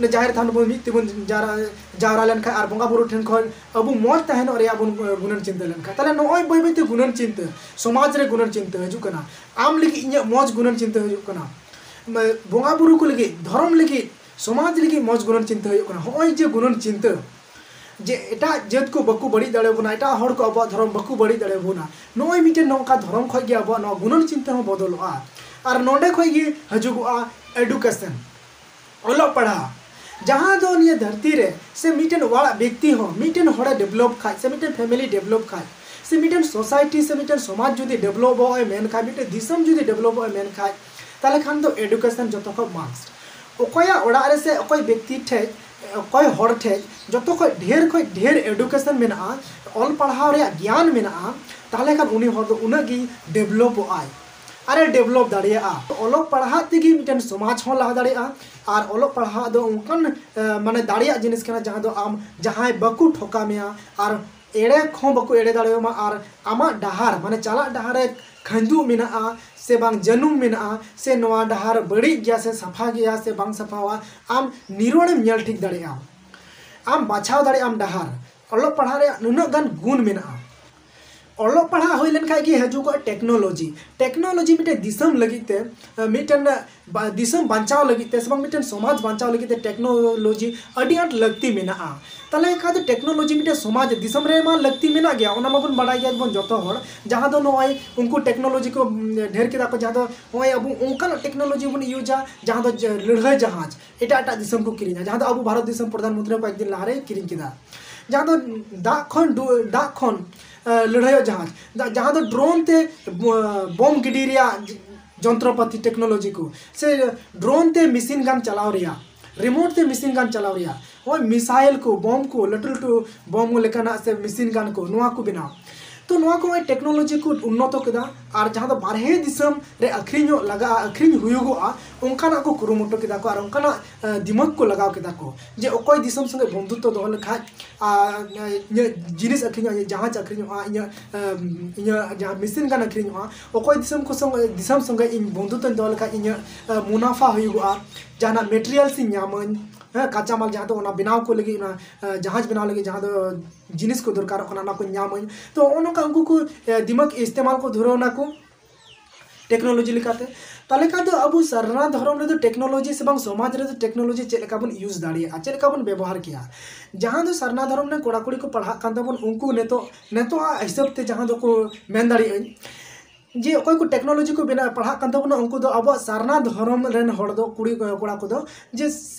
ᱡᱟᱦᱮᱨ ᱛᱷᱟᱱ ᱵᱚᱱ ᱢᱤᱫ ᱛᱮᱵᱚᱱ ᱡᱟᱣᱨᱟ ᱡᱟᱣᱨᱟ ᱞᱮᱱᱠᱷᱟᱱ ᱟᱨ ᱵᱚᱸᱜᱟ ᱵᱩᱨᱩ ᱴᱷᱮᱱ ᱠᱷᱚᱱ ᱟᱵᱚ ᱢᱚᱡᱽ ᱛᱟᱦᱮᱱᱚᱜ ᱨᱮᱭᱟᱜ ᱵᱚᱱ ᱜᱩᱱᱟᱹᱱ ᱪᱤᱱᱛᱟᱹ ᱞᱮᱱᱠᱷᱟᱱ, ᱛᱟᱦᱚᱞᱮ ᱱᱚᱜᱼᱚᱭ ᱵᱟᱹᱭ ᱵᱟᱹᱭᱛᱮ ᱜᱩᱱᱟᱹᱱ ᱪᱤᱱᱛᱟᱹ, ᱥᱚᱢᱟᱡᱽ ᱨᱮ ᱜᱩᱱᱟᱹᱱ ᱪᱤᱱᱛᱟᱹ ᱦᱤᱡᱩᱜ ᱠᱟᱱᱟ᱾ ᱟᱢ ᱞᱟᱹᱜᱤᱫ ᱤᱧᱟᱹᱜ ᱢᱚᱡᱽ ᱜᱩᱱᱟᱹᱱ ᱪᱤᱱᱛᱟᱹ ᱦᱤᱡᱩᱜ ᱠᱟᱱᱟ, ᱵᱚᱸᱜᱟ ᱵᱩᱨᱩ ᱠᱚ ᱞᱟᱹᱜᱤᱫ, ᱫᱷᱚᱨᱚᱢ ᱞᱟᱹᱜᱤᱫ, ᱥᱚᱢᱟᱡᱽ ᱞᱟᱹᱜᱤᱫ ᱢᱚᱡᱽ ᱜᱩᱱᱟᱹᱱ ᱪᱤᱱᱛᱟᱹ ᱦᱩᱭᱩᱜ ᱠᱟᱱᱟ᱾ ᱱᱚᱜᱼᱚᱭ ᱡᱮ ᱜᱩᱱᱟᱹᱱ ᱪᱤᱱᱛᱟᱹ, ᱡᱮ ᱮᱴᱟᱜ ᱡᱟᱹᱛ ᱠᱚ ᱵᱟᱠᱚ ᱵᱟᱹᱲᱤᱡ ᱫᱟᱲᱮᱭᱟᱵᱚᱱᱟ, ᱮᱴᱟᱜ ᱦᱚᱲ ᱠᱚ ᱟᱵᱚᱣᱟᱜ ᱫᱷᱚᱨᱚᱢ ᱵᱟᱠᱚ ᱵᱟᱹᱲᱤᱡ ᱫᱟᱲᱮᱭᱟᱵᱚᱱᱟ, ᱱᱚᱜᱼᱚᱭ ᱢᱤᱫᱴᱮᱱ ᱱᱚᱝᱠᱟ ᱫᱷᱚᱨᱚᱢ ᱠᱷᱚᱱ ᱜᱮ ᱟᱵᱚᱣᱟᱜ ᱱᱚᱣᱟ ᱜᱩᱱᱟᱹᱱ ᱪᱤᱱᱛᱟᱹ ᱦᱚᱸ ᱵᱚᱫᱚᱞᱚᱜᱼᱟ᱾ ᱟᱨ ᱱᱚᱰᱮ ᱠᱷᱚᱱ ᱜᱮ ᱦᱤᱡᱩᱜᱚᱜᱼᱟ education, ᱚᱞᱚᱜ ᱯᱟᱲᱦᱟᱣ᱾ ᱡᱟᱦᱟᱸ ᱫᱚ ᱱᱤᱭᱟᱹ ᱫᱷᱟᱹᱨᱛᱤ ᱨᱮ ᱥᱮ ᱢᱤᱫᱴᱮᱱ ᱚᱲᱟᱜ ᱵᱮᱠᱛᱤ ᱦᱚᱸ ᱢᱤᱫᱴᱮᱱ ᱦᱚᱲᱮ develop ᱠᱷᱟᱡ ᱥᱮ ᱢᱤᱫᱴᱮᱱ family develop ᱠᱷᱟᱡ ᱥᱮ ᱢᱤᱫᱴᱮᱱ society ᱥᱮ ᱢᱤᱫᱴᱮᱱ ᱥᱚᱢᱟᱡᱽ ᱡᱩᱫᱤ developᱚᱜ ᱮ ᱢᱮᱱ ᱠᱷᱟᱡ, ᱢᱤᱫᱴᱮᱱ ᱫᱤᱥᱚᱢ ᱡᱩᱫᱤ developᱚᱜ ᱮ ᱢᱮᱱ ᱠᱷᱟᱡ, ᱛᱟᱦᱚᱞᱮ ᱠᱷᱟᱱ ᱫᱚ education ᱡᱚᱛᱚ ᱠᱷᱚᱱ must᱾ ᱚᱠᱚᱭᱟᱜ ᱚᱲᱟᱜ ᱨᱮ ᱥᱮ ᱚᱠᱚᱭ ᱵᱮᱠᱛᱤ ᱴᱷᱮᱡ, ᱚᱠᱚᱭ ᱦᱚᱲ ᱴᱷᱮᱡ ᱡᱚᱛᱚ ᱠᱷᱚᱱ ᱰᱷᱮᱨ ᱠᱷᱚᱱ ᱰᱷᱮᱨ education ᱢᱮᱱᱟᱜᱼᱟ, ᱚᱞ ᱯᱟᱲᱦᱟᱣ ᱨᱮᱭᱟᱜ ᱜᱮᱭᱟᱱ ᱢᱮᱱᱟᱜᱼᱟ, ᱛᱟᱦᱚᱞᱮ ᱠᱷᱟᱱ ᱩᱱᱤ ᱦᱚᱲ ᱫᱚ ᱩᱱᱟᱹᱜ ᱜᱮ developᱚᱜ ᱟᱭ᱾ ᱟᱨᱮ develop ᱫᱟᱲᱮᱭᱟᱜᱼᱟ᱾ ᱚᱞᱚᱜ ᱯᱟᱲᱦᱟᱜ ᱛᱮᱜᱮ ᱢᱤᱫᱴᱮᱱ ᱥᱚᱢᱟᱡᱽ ᱦᱚᱸ ᱞᱟᱦᱟ ᱫᱟᱲᱮᱭᱟᱜᱼᱟ᱾ ᱟᱨ ᱚᱞᱚᱜ ᱯᱟᱲᱦᱟᱜ ᱫᱚ ᱚᱱᱠᱟᱱ, ᱮ, ᱢᱟᱱᱮ ᱫᱟᱲᱮᱭᱟᱜ ᱡᱤᱱᱤᱥ ᱠᱟᱱᱟ ᱡᱟᱦᱟᱸ ᱫᱚ ᱟᱢ ᱡᱟᱦᱟᱸᱭ ᱵᱟᱠᱚ ᱴᱷᱚᱠᱟ ᱢᱮᱭᱟ, ᱟᱨ ᱮᱲᱮ ᱦᱚᱸ ᱵᱟᱠᱚ ᱮᱲᱮ ᱫᱟᱲᱮᱭᱟᱢᱟ, ᱟᱨ ᱟᱢᱟᱜ ᱰᱟᱦᱟᱨ, ᱢᱟᱱᱮ ᱪᱟᱞᱟᱜ ᱰᱟᱦᱟᱨ ᱨᱮ ᱠᱷᱟᱹᱱᱫᱩ ᱢᱮᱱᱟᱜᱼᱟ ᱥᱮ ᱵᱟᱝ ᱡᱟᱹᱱᱩᱢ ᱢᱮᱱᱟᱜᱼᱟ, ᱥᱮ ᱱᱚᱣᱟ ᱰᱟᱦᱟᱨ ᱵᱟᱹᱲᱤᱡ ᱜᱮᱭᱟ ᱥᱮ ᱥᱟᱯᱷᱟ ᱜᱮᱭᱟ ᱥᱮ ᱵᱟᱝ ᱥᱟᱯᱷᱟᱣᱟ, ᱟᱢ ᱱᱤᱨᱚᱲᱮᱢ ᱧᱮᱞ ᱴᱷᱤᱠ ᱫᱟᱲᱮᱭᱟᱜᱼᱟ᱾ ᱟᱢ ᱵᱟᱪᱷᱟᱣ ᱫᱟᱲᱮᱭᱟᱜ ᱟᱢ ᱰᱟᱦᱟᱨ᱾ ᱚᱞᱚᱜ ᱯᱟᱲᱦᱟᱜ ᱨᱮᱭᱟᱜ ᱱᱩᱱᱟᱹᱜ ᱜᱟᱱ ᱜᱩᱱ ᱢᱮᱱᱟᱜᱼᱟ᱾ ᱚᱞᱚᱜ ᱯᱟᱲᱦᱟᱜ ᱦᱩᱭ ᱞᱮᱱᱠᱷᱟᱡ ᱜᱮ ᱦᱤᱡᱩᱜᱚᱜᱼᱟ technology᱾ Technology ᱢᱤᱫᱴᱮᱱ ᱫᱤᱥᱚᱢ ᱞᱟᱹᱜᱤᱫ ᱛᱮ, ᱢᱤᱫᱴᱮᱱ ᱵᱟ- ᱫᱤᱥᱚᱢ ᱵᱟᱧᱪᱟᱣ ᱞᱟᱹᱜᱤᱫ ᱛᱮ ᱥᱮ ᱵᱟᱝ ᱢᱤᱫᱴᱮᱱ ᱥᱚᱢᱟᱡᱽ ᱵᱟᱧᱪᱟᱣ ᱞᱟᱹᱜᱤᱫ ᱛᱮ technology ᱟᱹᱰᱤ ᱟᱸᱴ ᱞᱟᱹᱠᱛᱤ ᱢᱮᱱᱟᱜᱼᱟ᱾ ᱛᱟᱦᱚᱞᱮ ᱠᱷᱟᱱ ᱫᱚ technology ᱢᱤᱫᱴᱮᱱ ᱥᱚᱢᱟᱡᱽ ᱫᱤᱥᱚᱢ ᱨᱮ ᱢᱟ ᱞᱟᱹᱠᱛᱤ ᱢᱮᱱᱟᱜ ᱜᱮᱭᱟ, ᱚᱱᱟ ᱢᱟᱵᱚᱱ ᱵᱟᱰᱟᱭ ᱜᱮᱭᱟ ᱵᱚᱱ ᱡᱚᱛᱚ ᱦᱚᱲ᱾ ᱡᱟᱦᱟᱸ ᱫᱚ ᱱᱚᱜᱼᱚᱭ ᱩᱱᱠᱩ technology ᱠᱚ, ᱩᱢ, ᱰᱷᱮᱨ ᱠᱮᱫᱟ ᱠᱚ, ᱡᱟᱦᱟᱸ ᱫᱚ ᱱᱚᱜᱼᱚᱭ ᱟᱵᱚ ᱚᱱᱠᱟᱱᱟᱜ technology ᱵᱚᱱ ᱤᱭᱩᱡᱟ ᱡᱟᱦᱟᱸ ᱫᱚ ᱡᱮ ᱞᱟᱹᱲᱦᱟᱹᱭ ᱡᱟᱦᱟᱡᱽ ᱮᱴᱟᱜ ᱮᱴᱟᱜ ᱫᱤᱥᱚᱢ ᱠᱚ ᱠᱤᱨᱤᱧᱟ, ᱡᱟᱦᱟᱸ ᱫᱚ ᱟᱵᱚ ᱵᱷᱟᱨᱚᱛ ᱫᱤᱥᱚᱢ ᱯᱨᱚᱫᱷᱟᱱ ᱢᱚᱱᱛᱨᱤ ᱠᱚᱭᱮᱠ ᱫᱤᱱ ᱞᱟᱦᱟᱨᱮᱭ ᱠᱤᱨᱤᱧ ᱠᱮᱫᱟ᱾ ᱡᱟᱦᱟᱸ ᱫᱚ ᱫᱟᱜ ᱠᱷᱚᱱ ᱰᱩ- ᱫᱟᱜ ᱠᱷᱚᱱ ᱞᱟᱹᱲᱦᱟᱹᱭᱚᱜ ᱡᱟᱦᱟᱡᱽ, ᱡᱟᱦᱟᱸ ᱫᱚ ᱰᱨᱳᱱ ᱛᱮ ᱵᱚᱢ ᱜᱤᱰᱤ ᱨᱮᱭᱟᱜ ᱡᱚᱱᱛᱨᱚᱯᱟᱹᱛᱤ, ᱴᱮᱠᱱᱳᱞᱚᱡᱤ ᱠᱚ, ᱥᱮ ᱰᱨᱳᱱ ᱛᱮ ᱢᱮᱥᱤᱱ ᱜᱟᱱ ᱪᱟᱞᱟᱣ ᱨᱮᱭᱟᱜ, ᱨᱤᱢᱳᱴ ᱛᱮ ᱢᱮᱥᱤᱱ ᱜᱟᱱ ᱪᱟᱞᱟᱣ ᱨᱮᱭᱟᱜ, ᱱᱚᱜᱼᱚᱭ ᱢᱤᱥᱟᱭᱮᱞ ᱠᱚ, ᱵᱚᱢ ᱠᱚ, ᱞᱟᱹᱴᱩ ᱞᱟᱹᱴᱩ ᱵᱚᱢ ᱞᱮᱠᱟᱱᱟᱜ ᱥᱮ ᱢᱮᱥᱤᱱ ᱜᱟᱱ ᱠᱚ, ᱱᱚᱣᱟ ᱠᱚ ᱵᱮᱱᱟᱣ᱾ ᱛᱚ ᱱᱚᱣᱟ ᱠᱚ ᱱᱚᱜᱼᱚᱭ ᱴᱮᱠᱱᱳᱞᱚᱡᱤ ᱠᱚ ᱩᱱᱱᱚᱛᱚ ᱠᱮᱫᱟ, ᱟᱨ ᱡᱟᱦᱟᱸ ᱫᱚ ᱵᱟᱨᱦᱮ ᱫᱤᱥᱚᱢ ᱨᱮ ᱟᱹᱠᱷᱨᱤᱧᱚᱜ ᱞᱟᱜᱟᱜᱼᱟ, ᱟᱹᱠᱷᱨᱤᱧ ᱦᱩᱭᱩᱜᱚᱜᱼᱟ, ᱚᱱᱠᱟᱱᱟᱜ ᱠᱚ ᱠᱩᱨᱩᱢᱩᱴᱩ ᱠᱮᱫᱟ ᱠᱚ, ᱟᱨ ᱚᱱᱠᱟᱱᱟᱜ ᱫᱤᱢᱟᱹᱜᱽ ᱠᱚ ᱞᱟᱜᱟᱣ ᱠᱮᱫᱟ ᱠᱚ ᱡᱮ ᱚᱠᱚᱭ ᱫᱤᱥᱚᱢ ᱥᱚᱸᱜᱮ ᱵᱚᱱᱫᱷᱩᱛᱛᱚ ᱫᱚᱦᱚ ᱞᱮᱠᱷᱟᱡ ᱟᱨ ᱤᱧᱟᱹᱜ ᱡᱤᱱᱤᱥ ᱟᱹᱠᱷᱨᱤᱧᱚᱜᱼᱟ, ᱤᱧᱟᱹᱜ ᱡᱟᱦᱟᱡᱽ ᱟᱹᱠᱷᱨᱤᱧᱚᱜᱼᱟ, ᱤᱧᱟᱹᱜ ᱤᱧᱟᱹᱜ ᱡᱟᱦᱟᱸ ᱢᱮᱥᱤᱱ ᱜᱟᱱ ᱟᱹᱠᱷᱨᱤᱧᱚᱜᱼᱟ, ᱚᱠᱚᱭ ᱫᱤᱥᱚᱢ ᱠᱚ ᱥᱚᱸᱜᱮ, ᱫᱤᱥᱚᱢ ᱥᱚᱸᱜᱮ ᱤᱧ ᱵᱚᱱᱫᱷᱩᱛᱛᱚᱧ ᱫᱚᱦᱚ ᱞᱮᱠᱷᱟᱡ ᱤᱧᱟᱹᱜ ᱢᱩᱱᱟᱯᱷᱟ ᱦᱩᱭᱩᱜᱚᱜᱼᱟ, ᱡᱟᱦᱟᱱᱟᱜ ᱢᱮᱴᱮᱨᱤᱭᱟᱞᱥ ᱤᱧ ᱧᱟᱢᱟᱹᱧ, ᱦᱮᱸ, ᱠᱟᱸᱪᱟ ᱢᱟᱞ ᱡᱟᱦᱟᱸ ᱫᱚ ᱚᱱᱟ ᱵᱮᱱᱟᱣ ᱠᱚ ᱞᱟᱹᱜᱤᱫ, ᱚᱱᱟ ᱡᱟᱦᱟᱡᱽ ᱵᱮᱱᱟᱣ ᱞᱟᱹᱜᱤᱫ ᱡᱟᱦᱟᱸ ᱫᱚ ᱡᱤᱱᱤᱥ ᱠᱚ ᱫᱚᱨᱠᱟᱨᱚᱜ ᱠᱟᱱᱟ, ᱚᱱᱟ ᱠᱚ ᱧᱟᱢᱟᱹᱧ᱾ ᱛᱚ ᱱᱚᱜᱼᱚ ᱱᱚᱝᱠᱟ ᱩᱱᱠᱩ ᱠᱚ ᱫᱤᱢᱟᱜᱽ ᱤᱥᱛᱮᱢᱟᱞ ᱠᱚ ᱫᱷᱩᱨᱟᱹᱣ ᱱᱟᱠᱚ ᱴᱮᱠᱱᱳᱞᱚᱡᱤ ᱞᱮᱠᱟᱛᱮ᱾ ᱛᱟᱦᱚᱞᱮ ᱠᱷᱟᱱ ᱫᱚ ᱟᱵᱚ ᱥᱟᱨᱱᱟ ᱫᱷᱚᱨᱚᱢ ᱨᱮᱫᱚ ᱴᱮᱠᱱᱳᱞᱚᱡᱤ ᱥᱮ ᱵᱟᱝ ᱥᱚᱢᱟᱡᱽ ᱨᱮᱫᱚ ᱴᱮᱠᱱᱳᱞᱚᱡᱤ ᱪᱮᱫ ᱞᱮᱠᱟ ᱵᱚᱱ ᱤᱭᱩᱡᱽ ᱫᱟᱲᱮᱭᱟᱜᱼᱟ, ᱪᱮᱫ ᱞᱮᱠᱟ ᱵᱚᱱ ᱵᱮᱵᱚᱦᱟᱨ ᱠᱮᱭᱟ? ᱡᱟᱦᱟᱸ ᱫᱚ ᱥᱟᱨᱱᱟ ᱫᱷᱚᱨᱚᱢ ᱨᱮᱱ ᱠᱚᱲᱟ ᱠᱩᱲᱤ ᱠᱚ ᱯᱟᱲᱦᱟᱜ ᱠᱟᱱ ᱛᱟᱵᱚᱱ, ᱩᱱᱠᱩ ᱱᱤᱛᱚᱜ, ᱱᱤᱛᱚᱜ ᱟᱜ ᱦᱤᱥᱟᱹᱵ ᱛᱮ ᱡᱟᱦᱟᱸ ᱫᱚᱠᱚ ᱢᱮᱱ ᱫᱟᱲᱮᱭᱟᱜᱼᱟᱹᱧ, ᱡᱮ ᱚᱠᱚᱭ ᱠᱚ ᱴᱮᱠᱱᱳᱞᱚᱡᱤ ᱠᱚ ᱵᱮᱱᱟᱣ, ᱯᱟᱲᱦᱟᱜ ᱠᱟᱱ ᱛᱟᱵᱚᱱᱟ, ᱩᱱᱠᱩ ᱫᱚ ᱟᱵᱚᱣᱟᱜ ᱥᱟᱨᱱᱟ ᱫᱷᱚᱨᱚᱢ ᱨᱮᱱ ᱦᱚᱲ ᱫᱚ, ᱠᱩᱲᱤ ᱠᱚᱲᱟ ᱠᱚᱫᱚ, ᱡᱮ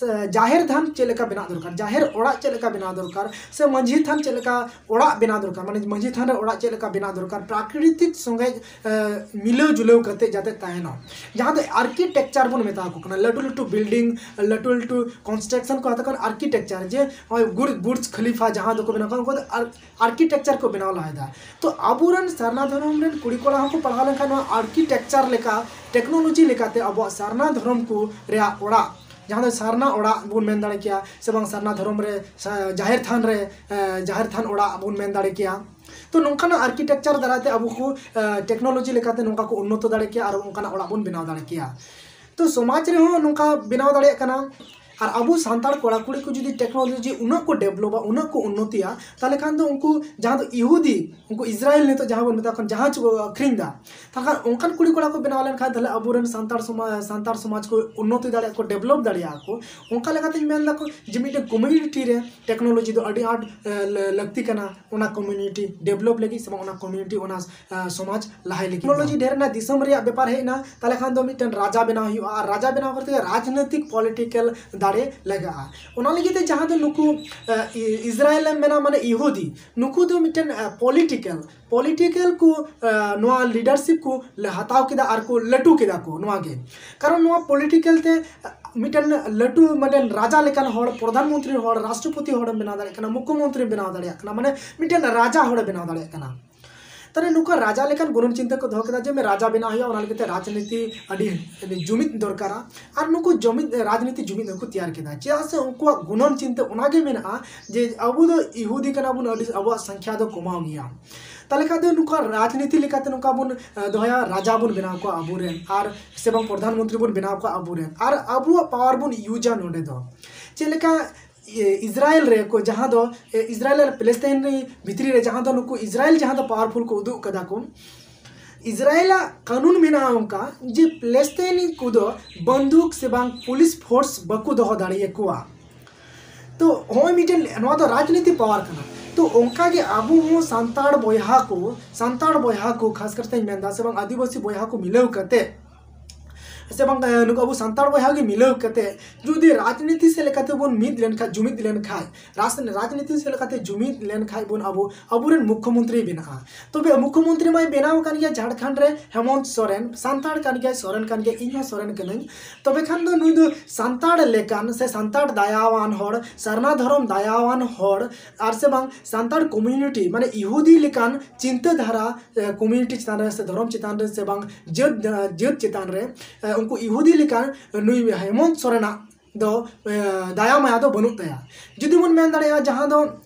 ᱡᱟᱦᱮᱨ ᱛᱷᱟᱱ ᱪᱮᱫ ᱞᱮᱠᱟ ᱵᱮᱱᱟᱣ ᱫᱚᱨᱠᱟᱨ, ᱡᱟᱦᱮᱨ ᱚᱲᱟᱜ ᱪᱮᱫ ᱞᱮᱠᱟ ᱵᱮᱱᱟᱣ ᱫᱚᱨᱠᱟᱨ, ᱥᱮ ᱢᱟᱹᱡᱷᱤ ᱛᱷᱟᱱ ᱪᱮᱫ ᱞᱮᱠᱟ ᱚᱲᱟᱜ ᱵᱮᱱᱟᱣ ᱫᱚᱨᱠᱟᱨ, ᱢᱟᱱᱮ ᱢᱟᱹᱡᱷᱤ ᱛᱷᱟᱱ ᱨᱮ ᱚᱲᱟᱜ ᱪᱮᱫ ᱞᱮᱠᱟ ᱵᱮᱱᱟᱣ ᱫᱚᱨᱠᱟᱨ, ᱯᱨᱟᱠᱨᱤᱛᱤᱠ ᱥᱚᱸᱜᱮ ᱢᱤᱞᱟᱹᱣ ᱡᱩᱞᱟᱹᱣ ᱠᱟᱛᱮ ᱡᱟᱛᱮ ᱛᱟᱦᱮᱱᱟ᱾ ᱡᱟᱦᱟᱸ ᱫᱚ ᱟᱨᱠᱤᱴᱮᱠᱪᱟᱨ ᱵᱚᱱ ᱢᱮᱛᱟ ᱠᱚ ᱠᱟᱱᱟ, ᱞᱟᱹᱴᱩ ᱞᱟᱹᱴᱩ ᱵᱤᱞᱰᱤᱝ, ᱞᱟᱹᱴᱩ ᱞᱟᱹᱴᱩ ᱠᱚᱱᱥᱴᱨᱟᱠᱥᱚᱱ ᱠᱚ ᱦᱟᱛᱟᱣ ᱠᱟᱱᱟ, ᱟᱨᱠᱤᱴᱮᱠᱪᱟᱨ, ᱡᱮ ᱱᱚᱜᱼᱚᱭ ᱵᱩᱨᱡᱽ ᱠᱷᱟᱞᱤᱯᱷᱟ ᱡᱟᱦᱟᱸ ᱫᱚᱠᱚ ᱵᱮᱱᱟᱣ ᱠᱟᱱᱟ, ᱩᱱᱠᱩ ᱫᱚ ᱟᱨᱠᱤᱴᱮᱠᱪᱟᱨ ᱠᱚ ᱵᱮᱱᱟᱣ ᱞᱟᱦᱟᱭᱮᱫᱟ᱾ ᱛᱚ ᱟᱵᱚᱨᱮᱱ ᱥᱟᱨᱱᱟ ᱫᱷᱚᱨᱚᱢ ᱨᱮᱱ ᱠᱩᱲᱤ ᱠᱚᱲᱟ ᱦᱚᱸᱠᱚ ᱯᱟᱲᱦᱟᱣ ᱞᱮᱱᱠᱷᱟᱱ ᱱᱚᱣᱟ ᱟᱨᱠᱤᱴᱮᱠᱪᱟᱨ ᱞᱮᱠᱟ, ᱴᱮᱠᱱᱳᱞᱚᱡᱤ ᱞᱮᱠᱟᱛᱮ ᱟᱵᱚᱣᱟᱜ ᱥᱟᱨᱱᱟ ᱫᱷᱚᱨᱚᱢ ᱠᱚ ᱨᱮᱭᱟᱜ ᱚᱲᱟᱜ, ᱡᱟᱦᱟᱸ ᱫᱚ ᱥᱟᱨᱱᱟ ᱚᱲᱟᱜ ᱵᱚᱱ ᱢᱮᱱ ᱫᱟᱲᱮ ᱠᱮᱭᱟ, ᱥᱮ ᱵᱟᱝ ᱥᱟᱨᱱᱟ ᱫᱷᱚᱨᱚᱢ ᱨᱮ ᱡᱟᱦᱮᱨ ᱛᱷᱟᱱ ᱨᱮ ᱡᱟᱦᱮᱨ ᱛᱷᱟᱱ ᱚᱲᱟᱜ ᱵᱚᱱ ᱢᱮᱱ ᱫᱟᱲᱮ ᱠᱮᱭᱟ᱾ ᱛᱚ ᱱᱚᱝᱠᱟᱱᱟᱜ ᱟᱨᱠᱤᱴᱮᱠᱪᱟᱨ ᱫᱟᱨᱟᱭ ᱛᱮ ᱟᱵᱚ ᱠᱚ ᱴᱮᱠᱱᱳᱞᱚᱡᱤ ᱞᱮᱠᱟᱛᱮ ᱱᱚᱝᱠᱟ ᱠᱚ ᱩᱱᱱᱚᱛᱚ ᱫᱟᱲᱮ ᱠᱮᱭᱟ ᱟᱨ ᱚᱱᱠᱟᱱᱟᱜ ᱚᱲᱟᱜ ᱵᱚᱱ ᱵᱮᱱᱟᱣ ᱫᱟᱲᱮ ᱠᱮᱭᱟ᱾ ᱛᱚ ᱥᱚᱢᱟᱡᱽ ᱨᱮᱦᱚᱸ ᱱᱚᱝᱠᱟ ᱵᱮᱱᱟᱣ ᱫᱟᱲᱮᱭᱟᱜ ᱠᱟᱱᱟ᱾ ᱟᱨ ᱟᱵᱚ ᱥᱟᱱᱛᱟᱲ ᱠᱚᱲᱟ ᱠᱩᱲᱤ ᱠᱚ ᱡᱩᱫᱤ ᱴᱮᱠᱱᱳᱞᱚᱡᱤ ᱩᱱᱟᱹᱜ ᱠᱚ ᱰᱮᱵᱷᱞᱚᱯᱟ, ᱩᱱᱟᱹᱜ ᱠᱚ ᱩᱱᱱᱚᱛᱤᱭᱟ, ᱛᱟᱦᱚᱞᱮ ᱠᱷᱟᱱ ᱫᱚ ᱩᱱᱠᱩ ᱡᱟᱦᱟᱸ ᱫᱚ ᱤᱦᱩᱫᱤ, ᱩᱱᱠᱩ ᱤᱥᱨᱟᱭᱮᱞ ᱱᱤᱛᱚᱜ ᱡᱟᱦᱟᱸ ᱵᱚᱱ ᱢᱮᱛᱟ ᱠᱚ ᱠᱟᱱ ᱡᱟᱦᱟᱡᱽ ᱠᱚ ᱟᱹᱠᱷᱨᱤᱧ ᱮᱫᱟ, ᱛᱟᱦᱚᱞᱮ ᱠᱷᱟᱱ ᱚᱱᱠᱟᱱ ᱠᱩᱲᱤ ᱠᱚᱲᱟ ᱠᱚ ᱵᱮᱱᱟᱣ ᱞᱮᱱᱠᱷᱟᱱ ᱛᱟᱦᱚᱞᱮ ᱟᱵᱚᱨᱮᱱ ᱥᱟᱱᱛᱟᱲ ᱥᱚᱢᱟᱡᱽ, ᱥᱟᱱᱛᱟᱲ ᱥᱚᱢᱟᱡᱽ ᱠᱚ ᱩᱱᱱᱚᱛᱤ ᱫᱟᱲᱮᱭᱟᱜᱼᱟ, ᱠᱚ ᱰᱮᱵᱷᱞᱚᱯ ᱫᱟᱲᱮᱭᱟᱜᱼᱟ ᱠᱚ᱾ ᱚᱱᱠᱟ ᱞᱮᱠᱟᱛᱮᱧ ᱢᱮᱱ ᱫᱟᱠᱚ ᱡᱮ ᱢᱤᱫᱴᱮᱱ ᱠᱚᱢᱤᱭᱩᱱᱤᱴᱤ ᱨᱮ ᱴᱮᱠᱱᱳᱞᱚᱡᱤ ᱫᱚ ᱟᱹᱰᱤ ᱟᱸᱴ ᱞᱟᱹᱠᱛᱤ ᱠᱟᱱᱟ, ᱚᱱᱟ ᱠᱚᱢᱤᱭᱩᱱᱤᱴᱤ ᱰᱮᱵᱷᱞᱚᱯ ᱞᱟᱹᱜᱤᱫ ᱥᱮ ᱵᱟᱝ ᱚᱱᱟ ᱠᱚᱢᱤᱭᱩᱱᱤᱴᱤ, ᱚᱱᱟ ᱥᱚᱢᱟᱡᱽ ᱞᱟᱦᱟᱭ ᱞᱟᱹᱜᱤᱫ᱾ ᱴᱮᱠᱱᱳᱞᱚᱡᱤ ᱰᱷᱮᱨ ᱮᱱᱟ, ᱫᱤᱥᱚᱢ ᱨᱮᱭᱟᱜ ᱵᱮᱯᱟᱨ ᱦᱮᱡ ᱮᱱᱟ, ᱛᱟᱦᱚᱞᱮ ᱠᱷᱟᱱ ᱫᱚ ᱢᱤᱫᱴᱮᱱ ᱨᱟᱡᱟ ᱵᱮᱱᱟᱣ ᱦᱩᱭᱩᱜᱼᱟ᱾ ᱟᱨ ᱨᱟᱡᱟ ᱵᱮᱱᱟᱣ ᱠᱟᱛᱮ ᱨᱟᱡᱽᱱᱳᱭᱛᱤᱠ ᱯᱚᱞᱤᱴᱤᱠᱮᱞ ᱫᱟᱲᱮ ᱞᱟᱜᱟᱜᱼᱟ᱾ ᱚᱱᱟ ᱞᱟᱹᱜᱤᱫ ᱛᱮ ᱡᱟᱦᱟᱸ ᱫᱚ ᱱᱩᱠᱩ ᱤᱥᱨᱟᱭᱮᱞ ᱮᱢ ᱢᱮᱱᱟ, ᱢᱟᱱᱮ ᱤᱦᱩᱫᱤ, ᱱᱩᱠᱩ ᱫᱚ ᱢᱤᱫᱴᱮᱱ ᱯᱚᱞᱤᱴᱤᱠᱮᱞ ᱯᱚᱞᱤᱴᱤᱠᱮᱞ ᱠᱚ ᱱᱚᱣᱟ ᱞᱤᱰᱟᱨᱥᱤᱯ ᱠᱚ ᱦᱟᱛᱟᱣ ᱠᱮᱫᱟ ᱟᱨ ᱠᱚ ᱞᱟᱹᱴᱩ ᱠᱮᱫᱟ ᱠᱚ ᱱᱚᱣᱟ ᱜᱮ᱾ ᱠᱟᱨᱚᱱ ᱱᱚᱣᱟ ᱯᱚᱞᱤᱴᱤᱠᱮᱞ ᱛᱮ ᱢᱤᱫᱴᱮᱱ ᱞᱟᱹᱴᱩ ᱢᱤᱫᱴᱮᱱ ᱨᱟᱡᱟ ᱞᱮᱠᱟᱱ ᱦᱚᱲ, ᱯᱨᱚᱫᱷᱟᱱ ᱢᱚᱱᱛᱨᱤ ᱦᱚᱲ, ᱨᱟᱥᱴᱨᱚᱯᱚᱛᱤ ᱦᱚᱲᱮᱢ ᱵᱮᱱᱟᱣ ᱫᱟᱲᱮᱭᱟᱜ ᱠᱟᱱᱟ, ᱢᱩᱠᱠᱷᱚ ᱢᱚᱱᱛᱨᱤᱢ ᱵᱮᱱᱟᱣ ᱫᱟᱲᱮᱭᱟᱜ ᱠᱟᱱᱟ, ᱢᱟᱱᱮ ᱢᱤᱫᱴᱮᱱ ᱨᱟᱡᱟ ᱦᱚᱲᱮ ᱵᱮᱱᱟᱣ ᱫᱟᱲᱮᱭᱟᱜ ᱠᱟᱱᱟ᱾ ᱛᱟᱦᱞᱮ ᱱᱩᱠᱩ ᱨᱟᱡᱟ ᱞᱮᱠᱟᱱ ᱜᱩᱱᱟᱹᱱ ᱪᱤᱱᱛᱟᱹ ᱠᱚ ᱫᱚᱦᱚ ᱠᱮᱫᱟ ᱡᱮ ᱢᱤᱫ ᱨᱟᱡᱟ ᱵᱮᱱᱟᱣ ᱦᱩᱭᱩᱜᱼᱟ, ᱚᱱᱟ ᱞᱟᱹᱜᱤᱫ ᱛᱮ ᱨᱟᱡᱽᱱᱤᱛᱤ ᱟᱹᱰᱤ ᱡᱩᱢᱤᱫ ᱫᱚᱨᱠᱟᱨᱟ᱾ ᱟᱨ ᱱᱩᱠᱩ ᱡᱩᱢᱤᱫ ᱨᱟᱡᱽᱱᱤᱛᱤ ᱡᱩᱢᱤᱫ ᱦᱚᱸᱠᱚ ᱛᱮᱭᱟᱨ ᱠᱮᱫᱟ, ᱪᱮᱫᱟᱜ ᱥᱮ ᱩᱱᱠᱩᱣᱟᱜ ᱜᱩᱱᱟᱹᱱ ᱪᱤᱱᱛᱟᱹ ᱚᱱᱟᱜᱮ ᱢᱮᱱᱟᱜᱼᱟ ᱡᱮ ᱟᱵᱚ ᱫᱚ ᱤᱦᱩᱫᱤ ᱠᱟᱱᱟ ᱵᱚᱱ, ᱟᱹᱰᱤ ᱟᱵᱚᱣᱟᱜ ᱥᱚᱝᱠᱷᱟ ᱫᱚ ᱠᱚᱢᱟᱣ ᱜᱮᱭᱟ᱾ ᱛᱟᱦᱞᱮ ᱠᱷᱟᱱ ᱫᱚ ᱱᱩᱠᱩᱣᱟᱜ ᱨᱟᱡᱽᱱᱤᱛᱤ ᱞᱮᱠᱟᱛᱮ ᱱᱚᱝᱠᱟ ᱵᱚᱱ ᱫᱚᱦᱚᱭᱟ, ᱨᱟᱡᱟ ᱵᱚᱱ ᱵᱮᱱᱟᱣ ᱠᱚᱣᱟ ᱟᱵᱚᱨᱮᱱ, ᱟᱨ ᱥᱮ ᱵᱟᱝ ᱯᱨᱚᱫᱷᱟᱱ ᱢᱚᱱᱛᱨᱤ ᱵᱚᱱ ᱵᱮᱱᱟᱣ ᱠᱚᱣᱟ ᱟᱵᱚᱨᱮᱱ, ᱟᱨ ᱟᱵᱚᱣᱟᱜ ᱯᱟᱣᱟᱨ ᱵᱚᱱ ᱤᱭᱩᱡᱟ ᱱᱚᱰᱮ ᱫᱚ᱾ ᱪᱮᱫ ᱞᱮᱠᱟ ᱤᱥᱨᱟᱭᱮᱞ ᱨᱮ ᱠᱚ, ᱡᱟᱦᱟᱸ ᱫᱚ ᱤᱥᱨᱟᱭᱮᱞ ᱟᱨ ᱯᱮᱞᱮᱥᱛᱟᱭᱤᱱ ᱵᱷᱤᱛᱨᱤ ᱨᱮ ᱡᱟᱦᱟᱸ ᱫᱚ ᱱᱩᱠᱩ ᱤᱥᱨᱟᱭᱮᱞ ᱡᱟᱦᱟᱸ ᱫᱚ ᱯᱟᱣᱟᱨᱯᱷᱩᱞ ᱠᱚ ᱩᱫᱩᱜ ᱠᱟᱫᱟ ᱠᱚ, ᱤᱥᱨᱟᱭᱮᱞᱟᱜ ᱠᱟᱹᱱᱩᱱ ᱢᱮᱱᱟᱜᱼᱟ ᱚᱱᱠᱟ ᱡᱮ ᱯᱮᱞᱮᱥᱛᱟᱭᱤᱱᱤ ᱠᱚᱫᱚ ᱵᱚᱱᱫᱩᱠ ᱥᱮ ᱵᱟᱝ ᱯᱩᱞᱤᱥ ᱯᱷᱳᱨᱥ ᱵᱟᱠᱚ ᱫᱚᱦᱚ ᱫᱟᱲᱮᱭᱟᱠᱚᱣᱟ᱾ ᱛᱚ ᱦᱚᱸᱜᱼᱚᱭ ᱢᱤᱫᱴᱮᱱ ᱱᱚᱣᱟ ᱫᱚ ᱨᱟᱡᱽᱱᱤᱛᱤ ᱯᱟᱣᱟᱨ ᱠᱟᱱᱟ᱾ ᱛᱚ ᱚᱱᱠᱟᱜᱮ ᱟᱵᱚ ᱦᱚᱸ ᱥᱟᱱᱛᱟᱲ ᱵᱚᱭᱦᱟ ᱠᱚ, ᱥᱟᱱᱛᱟᱲ ᱵᱚᱭᱦᱟ ᱠᱚ ᱠᱷᱟᱥ ᱠᱟᱨᱛᱮᱧ ᱢᱮᱱᱫᱟ, ᱥᱮ ᱵᱟᱝ ᱟᱹᱫᱤᱵᱟᱹᱥᱤ ᱵᱚᱭᱦᱟ ᱠᱚ ᱢᱤᱞᱟᱹᱣ ᱠᱟᱛᱮ, ᱥᱮ ᱵᱟᱝ ᱱᱩᱠᱩ ᱟᱵᱚ ᱥᱟᱱᱛᱟᱲ ᱵᱚᱭᱦᱟ ᱜᱮ ᱢᱤᱞᱟᱹᱣ ᱠᱟᱛᱮ ᱡᱩᱫᱤ ᱨᱟᱡᱽᱱᱤᱛᱤ ᱥᱮᱫ ᱞᱮᱠᱟᱛᱮ ᱵᱚᱱ ᱢᱤᱫ ᱞᱮᱱᱠᱷᱟᱱ, ᱡᱩᱢᱤᱫ ᱞᱮᱱᱠᱷᱟᱱ, ᱨᱟᱡᱽ- ᱨᱟᱡᱽᱱᱤᱛᱤ ᱥᱮᱫ ᱞᱮᱠᱟᱛᱮ ᱡᱩᱢᱤᱫ ᱞᱮᱱᱠᱷᱟᱱ ᱵᱚᱱ ᱟᱵᱚ ᱟᱵᱚᱨᱮᱱ ᱢᱩᱠᱠᱷᱚ ᱢᱚᱱᱛᱨᱤ ᱵᱮᱱᱟᱜᱼᱟ᱾ ᱛᱚᱵᱮ ᱢᱩᱠᱠᱷᱚ ᱢᱚᱱᱛᱨᱤ ᱢᱟᱭ ᱵᱮᱱᱟᱣ ᱟᱠᱟᱱ ᱜᱮᱭᱟ ᱡᱷᱟᱲᱠᱷᱚᱸᱰ ᱨᱮ ᱦᱮᱢᱚᱱᱛ ᱥᱚᱨᱮᱱ, ᱥᱟᱱᱛᱟᱲ ᱠᱟᱱ ᱜᱮᱭᱟᱭ, ᱥᱚᱨᱮᱱ ᱠᱟᱱ ᱜᱮᱭᱟᱭ, ᱤᱧ ᱦᱚᱸ ᱥᱚᱨᱮᱱ ᱠᱟᱹᱱᱟᱹᱧ᱾ ᱛᱚᱵᱮ ᱠᱷᱟᱱ ᱫᱚ ᱱᱩᱭ ᱫᱚ ᱥᱟᱱᱛᱟᱲ ᱞᱮᱠᱟᱱ ᱥᱮ ᱥᱟᱱᱛᱟᱲ ᱫᱟᱭᱟᱣᱟᱱ ᱦᱚᱲ, ᱥᱟᱨᱱᱟ ᱫᱷᱚᱨᱚᱢ ᱫᱟᱭᱟᱣᱟᱱ ᱦᱚᱲ, ᱟᱨ ᱥᱮ ᱵᱟᱝ ᱥᱟᱱᱛᱟᱲ ᱠᱚᱢᱤᱭᱩᱱᱤᱴᱤ, ᱢᱟᱱᱮ ᱤᱦᱩᱫᱤ ᱞᱮᱠᱟᱱ ᱪᱤᱱᱛᱟᱹ ᱫᱷᱟᱨᱟ ᱠᱚᱢᱤᱭᱩᱱᱤᱴᱤ ᱪᱮᱛᱟᱱ ᱨᱮ ᱥᱮ ᱫᱷᱚᱨᱚᱢ ᱪᱮᱛᱟᱱ ᱨᱮ ᱥᱮ ᱵᱟᱝ ᱡᱟᱹᱛ ᱡᱟᱹᱛ ᱪᱮᱛᱟᱱ ᱨᱮ ᱩᱱᱠᱩ ᱤᱦᱩᱫᱤ ᱞᱮᱠᱟᱱ ᱱᱩᱭ ᱦᱮᱢᱚᱱᱛ ᱥᱚᱨᱮᱱᱟᱜ ᱫᱚ ᱫᱟᱭᱟ ᱢᱟᱭᱟ ᱫᱚ ᱵᱟᱹᱱᱩᱜ ᱛᱟᱭᱟ᱾ ᱡᱩᱫᱤ ᱵᱚᱱ ᱢᱮᱱ ᱫᱟᱲᱮᱭᱟᱜᱼᱟ, ᱡᱟᱦᱟᱸ ᱫᱚ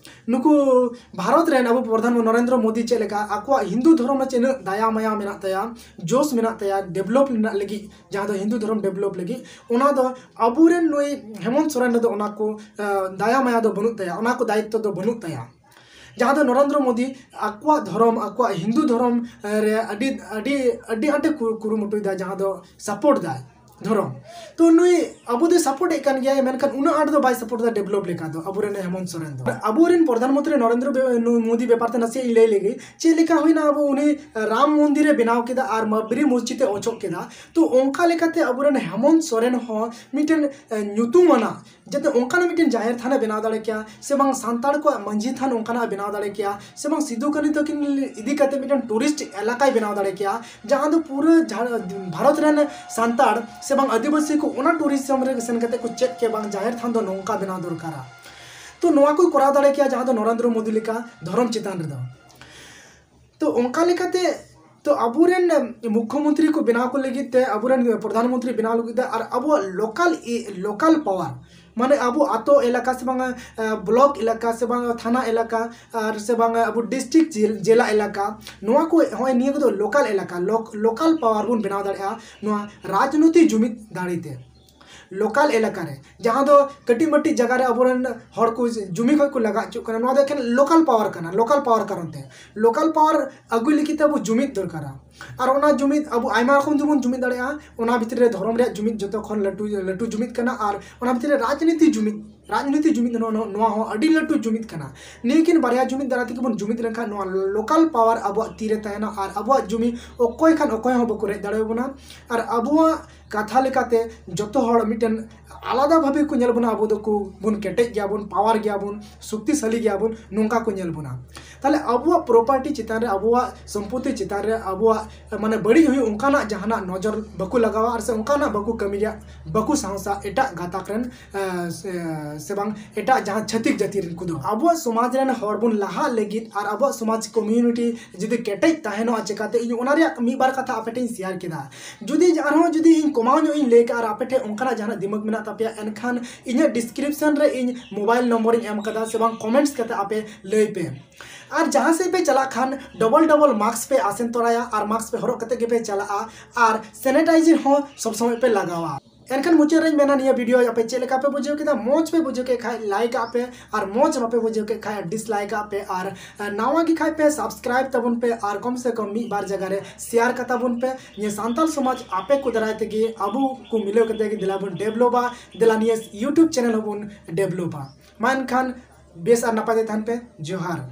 ᱱᱩᱠᱩ ᱵᱷᱟᱨᱚᱛ ᱨᱮᱱ ᱟᱵᱚ ᱯᱨᱚᱫᱷᱟᱱ ᱱᱚᱨᱮᱱᱫᱨᱚ ᱢᱳᱫᱤ ᱪᱮᱫ ᱞᱮᱠᱟ ᱟᱠᱚᱣᱟᱜ ᱦᱤᱱᱫᱩ ᱫᱷᱚᱨᱚᱢ ᱨᱮ ᱪᱮᱫ ᱞᱮᱠᱟ ᱫᱟᱭᱟ ᱢᱟᱭᱟ ᱢᱮᱱᱟᱜ ᱛᱟᱭᱟ, ᱡᱳᱥ ᱢᱮᱱᱟᱜ ᱛᱟᱭᱟ ᱰᱮᱵᱷᱞᱚᱯ ᱨᱮᱱᱟᱜ ᱞᱟᱹᱜᱤᱫ, ᱡᱟᱦᱟᱸ ᱫᱚ ᱦᱤᱱᱫᱩ ᱫᱷᱚᱨᱚᱢ ᱰᱮᱵᱷᱞᱚᱯ ᱞᱟᱹᱜᱤᱫ, ᱚᱱᱟ ᱫᱚ ᱟᱵᱚᱨᱮᱱ ᱱᱩᱭ ᱦᱮᱢᱚᱱᱛ ᱥᱚᱨᱮᱱ ᱨᱮᱫᱚ ᱚᱱᱟ ᱠᱚ ᱫᱟᱭᱟ ᱢᱟᱭᱟ ᱫᱚ ᱵᱟᱹᱱᱩᱜ ᱛᱟᱭᱟ, ᱚᱱᱟ ᱠᱚ ᱫᱟᱭᱤᱛᱛᱚ ᱫᱚ ᱵᱟᱹᱱᱩᱜ ᱛᱟᱭᱟ᱾ ᱡᱟᱦᱟᱸ ᱫᱚ ᱱᱚᱨᱮᱱᱫᱨᱚ ᱢᱳᱫᱤ ᱟᱠᱚᱣᱟᱜ ᱫᱷᱚᱨᱚᱢ, ᱟᱠᱚᱣᱟᱜ ᱦᱤᱱᱫᱩ ᱫᱷᱚᱨᱚᱢ ᱨᱮ ᱟᱹᱰᱤ ᱟᱹᱰᱤ ᱟᱹᱰᱤ ᱟᱸᱴᱮ ᱠᱩᱨᱩᱢᱩᱴᱩᱭᱮᱫᱟ, ᱡᱟᱦᱟᱸ ᱫᱚ ᱥᱟᱯᱳᱨᱴ ᱫᱟᱭ᱾ ᱫᱷᱚᱨᱚᱢ᱾ ᱛᱚ ᱱᱩᱭ ᱟᱵᱚ ᱫᱚᱭ ᱥᱟᱯᱳᱨᱴ ᱮᱫ ᱠᱟᱱ ᱜᱮᱭᱟᱭ, ᱢᱮᱱᱠᱷᱟᱱ ᱩᱱᱟᱹᱜ ᱟᱸᱴ ᱫᱚ ᱵᱟᱭ ᱥᱟᱯᱳᱨᱴ ᱮᱫᱟ ᱰᱮᱵᱷᱞᱚᱯ ᱞᱮᱠᱟ ᱫᱚ ᱟᱵᱚᱨᱮᱱ ᱦᱮᱢᱚᱱᱛ ᱥᱚᱨᱮᱱ ᱫᱚ᱾ ᱟᱵᱚᱨᱮᱱ ᱯᱨᱚᱫᱷᱟᱱ ᱢᱚᱱᱛᱨᱤ ᱱᱚᱨᱮᱱᱫᱨᱚ ᱵᱮ-, ᱱᱩ-, ᱢᱳᱫᱤ ᱵᱮᱯᱟᱨ ᱛᱮ ᱱᱟᱥᱮᱭᱟᱜ ᱤᱧ ᱞᱟᱹᱭ ᱞᱮᱜᱮ᱾ ᱪᱮᱫ ᱞᱮᱠᱟ ᱦᱩᱭᱱᱟ, ᱟᱵᱚ ᱩᱱᱤ ᱨᱟᱢ ᱢᱚᱱᱫᱤᱨ ᱮ ᱵᱮᱱᱟᱣ ᱠᱮᱫᱟ ᱟᱨ ᱵᱟᱵᱨᱤ ᱢᱚᱥᱡᱤᱫ ᱮ ᱚᱪᱚᱜ ᱠᱮᱫᱟ, ᱛᱚ ᱚᱱᱠᱟ ᱞᱮᱠᱟᱛᱮ ᱟᱵᱚᱨᱮᱱ ᱦᱮᱢᱚᱱᱛ ᱥᱚᱨᱮᱱ ᱦᱚᱸ ᱢᱤᱫᱴᱮᱱ, ᱮ, ᱧᱩᱛᱩᱢᱟᱱᱟᱜ ᱡᱟᱛᱮ ᱚᱱᱠᱟᱱᱟᱜ ᱢᱤᱫᱴᱮᱱ ᱡᱟᱦᱮᱨ ᱛᱷᱟᱱ ᱮ ᱵᱮᱱᱟᱣ ᱫᱟᱲᱮ ᱠᱮᱭᱟ, ᱥᱮ ᱵᱟᱝ ᱥᱟᱱᱛᱟᱲ ᱠᱚᱣᱟᱜ ᱢᱟᱹᱡᱷᱤ ᱛᱷᱟᱱ ᱚᱱᱠᱟᱱᱟᱜ ᱮ ᱵᱮᱱᱟᱣ ᱫᱟᱲᱮ ᱠᱮᱭᱟ, ᱥᱮ ᱵᱟᱝ ᱥᱤᱫᱩ ᱠᱟᱹᱱᱦᱩ ᱛᱟᱹᱠᱤᱱ ᱤᱫᱤ ᱠᱟᱛᱮ ᱢᱤᱫᱴᱮᱱ ᱴᱩᱨᱤᱥᱴ ᱮᱞᱟᱠᱟᱭ ᱵᱮᱱᱟᱣ ᱫᱟᱲᱮ ᱠᱮᱭᱟ, ᱡᱟᱦᱟᱸ ᱫᱚ ᱯᱩᱨᱟᱹ ᱡᱷᱟ-, ᱵᱷᱟᱨᱚᱛ ᱨᱮᱱ ᱥᱟᱱᱛᱟᱲ ᱥᱮ ᱵᱟᱝ ᱟᱹᱫᱤᱵᱟᱹᱥᱤ ᱠᱚ ᱚᱱᱟ ᱴᱩᱨᱤᱡᱚᱢ ᱨᱮ ᱥᱮᱱ ᱠᱟᱛᱮ ᱠᱚ ᱪᱮᱫ ᱠᱮᱭᱟ, ᱵᱟᱝ ᱡᱟᱦᱮᱨ ᱛᱷᱟᱱ ᱫᱚ ᱱᱚᱝᱠᱟ ᱵᱮᱱᱟᱣ ᱫᱚᱨᱠᱟᱨᱟ᱾ ᱛᱚ ᱱᱚᱣᱟ ᱠᱚᱭ ᱠᱚᱨᱟᱣ ᱫᱟᱲᱮ ᱠᱮᱭᱟ, ᱡᱟᱦᱟᱸ ᱫᱚ ᱱᱚᱨᱮᱱᱫᱨᱚ ᱢᱳᱫᱤ ᱞᱮᱠᱟ ᱫᱷᱚᱨᱚᱢ ᱪᱮᱛᱟᱱ ᱨᱮᱫᱚ᱾ ᱛᱚ ᱚᱱᱠᱟ ᱞᱮᱠᱟᱛᱮ, ᱛᱚ ᱟᱵᱚᱨᱮᱱ ᱢᱩᱠᱷᱭᱚᱢᱚᱱᱛᱨᱤ ᱠᱚ ᱵᱮᱱᱟᱣ ᱠᱚ ᱞᱟᱹᱜᱤᱫ ᱛᱮ, ᱟᱵᱚᱨᱮᱱ ᱯᱨᱚᱫᱷᱟᱱ ᱢᱚᱱᱛᱨᱤ ᱵᱮᱱᱟᱣ ᱞᱟᱹᱜᱤᱫ ᱛᱮ, ᱟᱨ ᱟᱵᱚᱣᱟᱜ ᱞᱳᱠᱟᱞ, ᱞᱳᱠᱟᱞ ᱯᱟᱣᱟᱨ, ᱢᱟᱱᱮ ᱟᱵᱚ ᱟᱛᱳ ᱮᱞᱟᱠᱟ ᱥᱮ ᱵᱟᱝᱟ, ᱮ, ᱵᱞᱚᱠ ᱮᱞᱟᱠᱟ ᱥᱮ ᱵᱟᱝᱟ ᱛᱷᱟᱱᱟ ᱮᱞᱟᱠᱟ, ᱟᱨ ᱥᱮ ᱵᱟᱝᱟ ᱟᱵᱚ ᱰᱤᱥᱴᱨᱤᱠᱴ ᱡᱮᱞ-, ᱡᱮᱞᱟ ᱮᱞᱟᱠᱟ, ᱱᱚᱣᱟ ᱠᱚ, ᱦᱚᱸᱜᱼᱚᱭ ᱱᱤᱭᱟᱹ ᱠᱚᱫᱚ ᱞᱳᱠᱟᱞ ᱮᱞᱟᱠᱟ, ᱞᱳᱠ-, ᱞᱳᱠᱟᱞ ᱯᱟᱣᱟᱨ ᱵᱚᱱ ᱵᱮᱱᱟᱣ ᱫᱟᱲᱮᱭᱟᱜᱼᱟ ᱱᱚᱣᱟ ᱨᱟᱡᱽᱱᱳᱭᱛᱤᱠ ᱡᱩᱢᱤᱫ ᱫᱟᱲᱮ ᱛᱮ᱾ ᱞᱳᱠᱟᱞ ᱮᱞᱟᱠᱟ ᱨᱮ, ᱡᱟᱦᱟᱸ ᱫᱚ ᱠᱟᱹᱴᱤᱡ ᱢᱟᱹᱴᱤᱡ ᱡᱟᱭᱜᱟ ᱨᱮ ᱟᱵᱚᱨᱮᱱ ᱦᱚᱲ ᱠᱚ ᱡᱩᱢᱤ ᱠᱷᱚᱱ ᱠᱚ ᱞᱟᱜᱟ ᱦᱚᱪᱚᱜ ᱠᱟᱱᱟ, ᱱᱚᱣᱟ ᱫᱚ ᱮᱠᱷᱮᱱ ᱞᱳᱠᱟᱞ ᱯᱟᱣᱟᱨ ᱠᱟᱱᱟ, ᱞᱳᱠᱟᱞ ᱯᱟᱣᱟᱨ ᱠᱟᱨᱚᱱ ᱛᱮ᱾ ᱞᱳᱠᱟᱞ ᱯᱟᱣᱟᱨ ᱟᱹᱜᱩᱭ ᱞᱟᱹᱜᱤᱫ ᱛᱮ ᱟᱵᱚ ᱡᱩᱢᱤᱫ ᱫᱚᱨᱠᱟᱨᱟ᱾ ᱟᱨ ᱚᱱᱟ ᱡᱩᱢᱤᱫ ᱟᱵᱚ ᱟᱭᱢᱟ ᱨᱚᱠᱚᱢ ᱛᱮᱵᱚᱱ ᱡᱩᱢᱤᱫ ᱫᱟᱲᱮᱭᱟᱜᱼᱟ᱾ ᱚᱱᱟ ᱵᱷᱤᱛᱨᱤ ᱨᱮ ᱫᱷᱚᱨᱚᱢ ᱨᱮᱭᱟᱜ ᱡᱩᱢᱤᱫ ᱡᱚᱛᱚ ᱠᱷᱚᱱ ᱞᱟᱹᱴᱩ, ᱞᱟᱹᱴᱩ ᱡᱩᱢᱤᱫ ᱠᱟᱱᱟ᱾ ᱟᱨ ᱚᱱᱟ ᱵᱷᱤᱛᱨᱤ ᱨᱮ ᱨᱟᱡᱽᱱᱤᱛᱤ ᱡᱩᱢᱤᱫ, ᱨᱟᱡᱽᱱᱤᱛᱤ ᱡᱩᱢᱤᱫ ᱱᱚᱣᱟ, ᱱᱚᱣᱟ, ᱱᱚᱣᱟ ᱦᱚᱸ ᱟᱹᱰᱤ ᱞᱟᱹᱴᱩ ᱡᱩᱢᱤᱫ ᱠᱟᱱᱟ᱾ ᱱᱤᱭᱟᱹ ᱠᱤᱱ ᱵᱟᱨᱭᱟ ᱡᱩᱢᱤᱫ ᱫᱟᱨᱟᱭ ᱛᱮᱜᱮ ᱵᱚᱱ ᱡᱩᱢᱤᱫ ᱞᱮᱱᱠᱷᱟᱱ ᱱᱚᱣᱟ ᱞᱳᱠᱟᱞ ᱯᱟᱣᱟᱨ ᱟᱵᱚᱣᱟᱜ ᱛᱤ ᱨᱮ ᱛᱟᱦᱮᱱᱟ ᱟᱨ ᱟᱵᱚᱣᱟᱜ ᱡᱩᱢᱤ ᱚᱠᱚᱭ ᱠᱷᱟᱱ ᱚᱠᱚᱭ ᱦᱚᱸ ᱵᱟᱠᱚ ᱨᱮᱡ ᱫᱟᱲᱮᱭᱟᱵᱚᱱᱟ᱾ ᱟᱨ ᱟᱵᱚᱣᱟᱜ ᱠᱟᱛᱷᱟ ᱞᱮᱠᱟᱛᱮ ᱡᱚᱛᱚ ᱦᱚᱲ ᱢᱤᱫᱴᱮᱱ ᱟᱞᱟᱫᱟ ᱵᱷᱟᱵᱮ ᱠᱚ ᱧᱮᱞ ᱵᱚᱱᱟ, ᱟᱵᱚ ᱫᱚᱠᱚ ᱵᱚᱱ ᱠᱮᱴᱮᱡ ᱜᱮᱭᱟᱵᱚᱱ, ᱯᱟᱣᱟᱨ ᱜᱮᱭᱟᱵᱚᱱ, ᱥᱚᱠᱛᱤᱥᱟᱞᱤ ᱜᱮᱭᱟᱵᱚᱱ, ᱱᱚᱝᱠᱟ ᱠᱚ ᱧᱮᱞ ᱵᱚᱱᱟ᱾ ᱛᱟᱦᱞᱮ ᱟᱵᱚᱣᱟᱜ ᱯᱨᱚᱯᱟᱨᱴᱤ ᱪᱮᱛᱟᱱ ᱨᱮ, ᱟᱵᱚᱣᱟᱜ ᱥᱚᱢᱯᱚᱛᱤ ᱪᱮᱛᱟᱱ ᱨᱮ, ᱟᱵᱚᱣᱟᱜ ᱢᱟᱱᱮ ᱵᱟᱹᱲᱤᱡ ᱦᱩᱭᱩᱜ ᱚᱱᱠᱟᱱᱟᱜ ᱡᱟᱦᱟᱱᱟᱜ ᱱᱚᱡᱚᱨ ᱵᱟᱠᱚ ᱞᱟᱜᱟᱣᱟ ᱟᱨ ᱥᱮ ᱚᱱᱠᱟᱱᱟᱜ ᱵᱟᱠᱚ ᱠᱟᱹᱢᱤ ᱨᱮᱭᱟᱜ ᱵᱟᱠᱚ ᱥᱟᱦᱥᱟ ᱮᱴᱟᱜ ᱜᱟᱛᱟᱠ ᱨᱮᱱ, ᱮ, ᱥᱮ, ᱥᱮ ᱵᱟᱝ ᱮᱴᱟᱜ ᱡᱟᱦᱟᱸ ᱪᱷᱟᱹᱛᱤᱠ ᱡᱟᱹᱛᱤ ᱨᱮᱱ ᱠᱚᱫᱚ᱾ ᱟᱵᱚᱣᱟᱜ ᱥᱚᱢᱟᱡᱽ ᱨᱮᱱ ᱦᱚᱲ ᱵᱚᱱ ᱞᱟᱦᱟᱜ ᱞᱟᱹᱜᱤᱫ ᱟᱨ ᱟᱵᱚᱣᱟᱜ ᱥᱚᱢᱟᱡᱽ ᱠᱚᱢᱤᱭᱩᱱᱤᱴᱤ ᱡᱩᱫᱤ ᱠᱮᱴᱮᱡ ᱛᱟᱦᱮᱱᱚᱜᱼᱟ, ᱪᱮᱠᱟᱛᱮ ᱤᱧ ᱚᱱᱟ ᱨᱮᱭᱟᱜ ᱢᱤᱫ ᱵᱟᱨ ᱠᱟᱛᱷᱟ ᱟᱯᱮ ᱴᱷᱮᱱ ᱤᱧ ᱥᱮᱭᱟᱨ ᱠᱮᱫᱟ᱾ ᱡᱩᱫᱤ ᱟᱨᱦᱚᱸ ᱡᱩᱫᱤ ᱤᱧ ᱠᱚᱢᱟᱣ ᱧᱚᱜ ᱤᱧ ᱞᱟᱹᱭ ᱠᱟᱜᱼᱟ ᱟᱨ ᱟᱯᱮ ᱴᱷᱮᱱ ᱚᱱᱠᱟᱱᱟᱜ ᱡᱟᱦᱟᱱᱟᱜ ᱫᱤᱢᱟᱜᱽ ᱢᱮᱱᱟᱜ ᱛᱟᱯᱮᱭᱟ, ᱮᱱᱠᱷᱟᱱ ᱤᱧᱟᱹᱜ ᱰᱤᱥᱠᱨᱤᱯᱥᱚᱱ ᱨᱮ ᱤᱧ ᱢᱳᱵᱟᱭᱤᱞ ᱱᱚᱢᱵᱚᱨ ᱤᱧ ᱮᱢ ᱠᱟᱫᱟ, ᱥᱮ ᱵᱟᱝ ᱠᱚᱢᱮᱱᱴᱥ ᱠᱟᱛᱮ ᱟᱯᱮ ᱞᱟᱹᱭ ᱯᱮ᱾ ᱟᱨ ᱡᱟᱦᱟᱸ ᱥᱮᱫ ᱯᱮ ᱪᱟᱞᱟᱜ ᱠᱷᱟᱱ ᱰᱚᱵᱚᱞ ᱰᱚᱵᱚᱞ ᱢᱟᱥᱠ ᱯᱮ ᱟᱥᱮᱱ ᱛᱚᱨᱟᱭᱟ ᱟᱨ ᱢᱟᱥᱠ ᱯᱮ ᱦᱚᱨᱚᱜ ᱠᱟᱛᱮ ᱜᱮᱯᱮ ᱪᱟᱞᱟᱜᱼᱟ ᱟᱨ ᱥᱮᱱᱤᱴᱟᱭᱡᱟᱨ ᱦᱚᱸ ᱥᱚᱵ ᱥᱚᱢᱚᱭ ᱯᱮ ᱞᱟᱜᱟᱣᱟ᱾ ᱮᱱᱠᱷᱟᱱ ᱢᱩᱪᱟᱹᱫ ᱨᱮᱧ ᱢᱮᱱᱟ, ᱱᱤᱭᱟᱹ ᱵᱷᱤᱰᱤᱭᱳ ᱟᱯᱮ ᱪᱮᱫ ᱞᱮᱠᱟ ᱯᱮ ᱵᱩᱡᱷᱟᱹᱣ ᱠᱮᱫᱟ? ᱢᱚᱡᱽ ᱯᱮ ᱵᱩᱡᱷᱟᱹᱣ ᱠᱮᱫ ᱠᱷᱟᱡ ᱞᱟᱭᱤᱠ ᱟᱜ ᱯᱮ, ᱟᱨ ᱢᱚᱡᱽ ᱵᱟᱯᱮ ᱵᱩᱡᱷᱟᱹᱣ ᱠᱮᱫ ᱠᱷᱟᱡ ᱰᱤᱥᱞᱟᱭᱤᱠ ᱟᱜ ᱯᱮ, ᱟᱨ ᱱᱟᱣᱟ ᱜᱮ ᱠᱷᱟᱡ ᱯᱮ ᱥᱟᱵᱥᱠᱨᱟᱭᱤᱵ ᱛᱟᱵᱚᱱ ᱯᱮ, ᱟᱨ ᱠᱚᱢ ᱥᱮ ᱠᱚᱢ ᱢᱤᱫ ᱵᱟᱨ ᱡᱟᱭᱜᱟ ᱨᱮ ᱥᱮᱭᱟᱨ ᱠᱟᱛᱟ ᱵᱚᱱ ᱯᱮ᱾ ᱱᱤᱭᱟᱹ ᱥᱟᱱᱛᱟᱞ ᱥᱚᱢᱟᱡᱽ ᱟᱯᱮ ᱠᱚ ᱫᱟᱨᱟᱭ ᱛᱮᱜᱮ ᱟᱵᱚ ᱠᱚ ᱢᱤᱞᱟᱹᱣ ᱠᱟᱛᱮ ᱜᱮ ᱫᱮᱞᱟ ᱵᱚᱱ ᱰᱮᱵᱷᱞᱚᱯᱟ, ᱫᱮᱞᱟ ᱱᱤᱭᱟᱹ ᱭᱩᱴᱩᱵᱽ ᱪᱮᱱᱮᱞ ᱦᱚᱸᱵᱚᱱ ᱰᱮᱵᱷᱞᱚᱯᱟ᱾ ᱢᱟ ᱮᱱᱠᱷᱟᱱ ᱵᱮᱥ ᱟᱨ ᱱᱟᱯᱟᱭ ᱛᱮ ᱛᱟᱦᱮᱱ ᱯᱮ᱾ ᱡᱚᱦᱟᱨ᱾